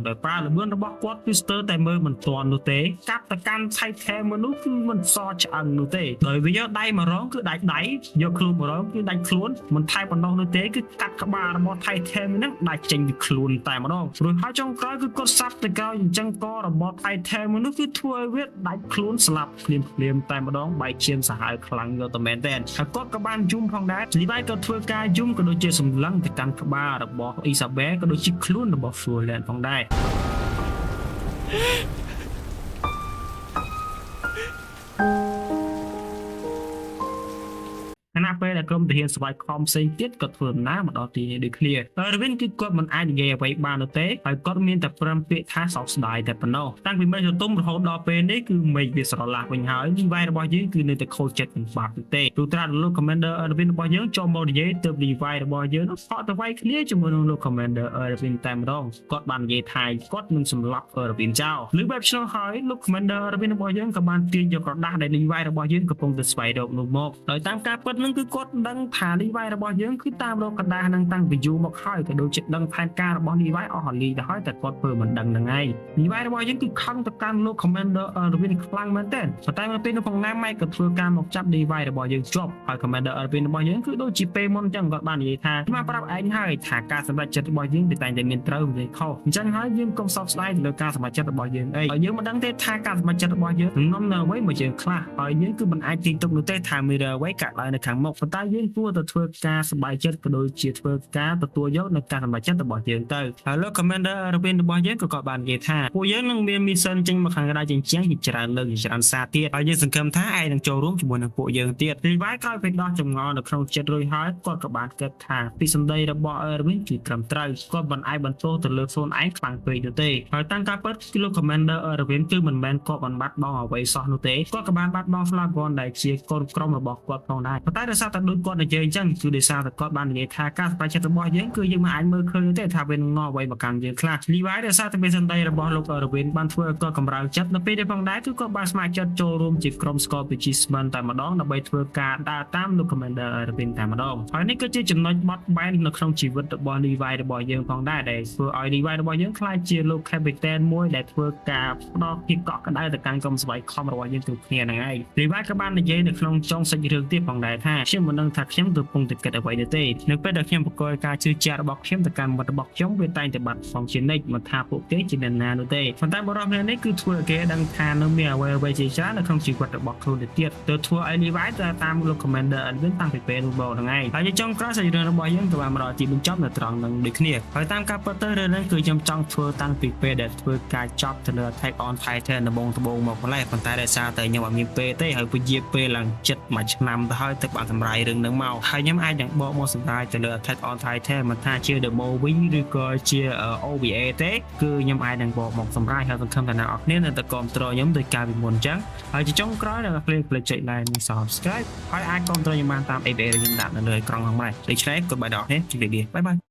ដោយប្រើល្បឿនរបស់គាត់គឺស្ទើរតែមើលមិនទាន់នោះទេកាប់ទៅកាន់ Titan មួយនោះគឺមិនសល់ឆ្អឹងនោះទេដោយវាយកដៃមករងគឺដាច់ដៃយកខ្លួនមករងគឺដាច់ខ្លួនមិនថែប៉ុណ្ណោះនោះទេគឺកាត់ក្បាលរបស់ Titan មួយហ្នឹងដាច់ចេញពីខ្លួនតែម្ដងរួចហើយចុងក្រោយគឺគាត់សាប់ទៅក្រោយអញ្ចឹងករបស់ Titan មួយនោះគឺធ្វើឲ្យវាដាច់ខ្លួនស្លាប់ភ្លាមភ្លាមតែម្ដងបែកឈាមសាហាវខ្លាំងយកតែមែនទែនហើយគាត់ក៏បានយំផងដែរ Levi ក៏ធ្វើការយំក៏ដូចជាសម្លឹងទៅកាន់ក្បាលរបស់ Isabel ក៏ដូចជាខ្លួនរបស់ Fulan ផងដែរ ខណៈពេលដែលក្រុមទាហានស្វ័យខំផ្សេងទៀតក៏ធ្វើដំណើរមកដល់ទីនេះដូចគ្នាអឺរវិនគឺគាត់មិនអាចនិយាយអ្វីបាននោះទេហើយគាត់មានតែព្រមពាក្យថាសោកស្ដាយតែប៉ុណ្ណោះតាំងពីមេឃទុំរហូតដល់ពេលនេះគឺមេឃវាស្រឡះវិញហើយ Levi របស់យើងគឺនៅតែខូចចិត្តមិនបាត់នោះទេទោះត្រាលោក Commander Erwin របស់យើងចូលមកនិយាយទៅ Levi របស់យើងនោះហក់ទៅវាយគ្នាជាមួយនឹងលោក Commander Erwin តែម្ដងគាត់បាននិយាយថាគាត់នឹងសម្លាប់ Erwin ចោលឬបែបឆ្នោះហើយលោក Commander Erwin របស់យើងក៏បានទាញយកក្រដាសដែល Levi របស់យើងកំពុងតែស្វែងរកនោះមកដោយតាមការពិតនឹងគឺគាត់ដឹងថា Levi របស់យើងគឺតាមរកក្រដាសនឹងតាំងពីយូរមកហើយក៏ដូចជាដឹងផែនការរបស់ Levi អស់រលីទៅហើយតែគាត់ធ្វើមិនដឹងនឹងឯង Levi របស់យើងគឺខឹងទៅកាន់លោក Commander Erwin ខ្លាំងមែនទែនប៉ុន្តែនៅពេលនោះផងណា Mike ក៏ធ្វើការមកចាប់ Levi របស់យើងជាប់ហើយ Commander Erwin របស់យើងគឺដូចជាពេលមុនអញ្ចឹងគាត់បាននិយាយថាខ្ញុំប្រាប់ឯងហើយថាការសម្រេចចិត្តរបស់យើងវាតែងតែមានត្រូវមានខុសអញ្ចឹងហើយយើងកុំសោកស្ដាយទៅលើការសម្រេចចិត្តរបស់យើងអីហើយយើងមិនដឹងទេថាការសម្រេចចិត្តរបស់យើងនឹងនាំនៅអ្វីមកយើងខ្លះហើយយើងគឺមិនអាចទាញទុកនោះទេថាមានរឿងអ្វីកើតឡើងនៅខាងមុខប៉ុន្តែយើងគួរតែធ្វើការសប្បាយចិត្តក៏ដូចជាធ្វើការទទួលយកនៅការសម្រេចចិត្តរបស់យើងទៅហើយលោក Commander Erwin របស់យើងក៏គាត់បាននិយាយថាពួកយើងនឹងមាន mission ចេញមកខាងក្រៅជាងជាងជាច្រើនលើកជាច្រើនសារទៀតហើយយើងសង្ឃឹមថាឯងនឹងចូលរួមជាមួយនឹងពួកយើងទៀតរីវ៉ៃក្រោយពេលដោះចម្ងល់នៅក្នុងចិត្តរួចហើយគាត់ក៏បានគិតថាពីសម្ដីរបស់ Erwin គឺត្រឹមត្រូវគាត់មិនអាចបន្ទោសទៅលើខ្លួនឯងខ្លាំងពេកនោះទេហើយតាមការពិតគឺលោក Commander Erwin គឺមិនមែនគាត់បានបាត់បង់អ្វីសោះនោះទេគាត់ក៏បានបាត់បង់ Flagon ដែលជាកូនក្រុមរបស់គាត់ផងដែរប៉ុន្តែដោយសារតែដូចគាត់និយាយអញ្ចឹងគឺដោយសារតែគាត់បាននិយាយថាការសម្រេចចិត្តរបស់យើងគឺយើងមិនអាចមើលឃើញទេថាវានឹងនាំអ្វីមកកាន់យើងខ្លះ Levi ដោយសារតែមានសម្ដីរបស់លោក Erwin បានធ្វើឲ្យគាត់កម្រើកចិត្តនៅពេលនេះផងដែរគឺគាត់បានស្ម័គ្រចិត្តចូលរួមជាក្រុម Scorpion តែម្ដងដើម្បីធ្វើការដើរតាមលោក Commander Erwin តែម្ដងហើយនេះគឺជាចំណុចបត់បែននៅក្នុងជីវិតរបស់ Levi របស់យើងផងដែរដែលធ្វើឲ្យ Levi របស់យើងក្លាយជាលោក Captain មួយដែលធ្វើការផ្ដល់ភាពកក់ក្ដៅទៅកាន់ក្រុមស្វ័យខំរបស់យើងគ្រប់គ្នាហ្នឹងឯង Levi ក៏បាននិយាយនៅក្នុងចុងសាច់រឿងទៀតផងដែរថាខ្ញុំមិនដឹងថាខ្ញុំកំពុងតែគិតអ្វីនោះទេនៅពេលដែលខ្ញុំប្រកល់ការជឿជាក់របស់ខ្ញុំទៅកាន់មិត្តរបស់ខ្ញុំវាតែងតែបាត់បង់ជានិច្ចមិនថាពួកគេជាអ្នកណានោះទេប៉ុន្តែបរិបទនេះគឺធ្វើឲ្យគេដឹងថានៅមានអ្វីអ្វីជាច្រើននៅក្នុងជីវិតរបស់ខ្លួនទៅទៀតទៅធ្វើឲ្យ Levi ទៅតាមលោក Commander Erwin តាំងពីពេលនោះមកហ្នឹងឯងហើយចុងក្រោយសាច់រឿងរបស់យើងក៏បានមកដល់ទីបញ្ចប់នៅត្រង់ហ្នឹងដូចគ្នាហើយតាមការពិតទៅរឿងហ្នឹងគឺខ្ញុំចង់ធ្វើតាំងពីពេលដែលធ្វើការចប់ទៅលើ Attack on Titan ដំបូងដំបូងមកម្លេះប៉ុន្តែដោយសារតែខ្ញុំអត់មានពេលទេហើយពជាពេលឡើងចិត្តមួយឆ្នាំទៅហើយទៅបានសម្រាយរឿងហ្នឹងមកហើយខ្ញុំអាចនឹងបកមកសម្រាយទៅលើ Attack on Titan មិនថាជា demo វិញឬក៏ជា OVA ទេគឺខ្ញុំអាចនឹងបកមកសម្រាយហើយសង្ឃឹមថាអ្នកនរគ្នានៅតែគាំទ្រខ្ញុំដោយការពីមុនអញ្ចឹងហើយជាចុងក្រោយអ្នកនរគ្នាភ្លេចចុច like និង Subscribe ហើយអាចគាំទ្រខ្ញុំបានតាម ABA ដែលខ្ញុំដាក់នៅលើអេក្រង់ផងដែរដូច្នេះ goodbye ដល់អ្នកគ្នាជម្រាបលា bye bye.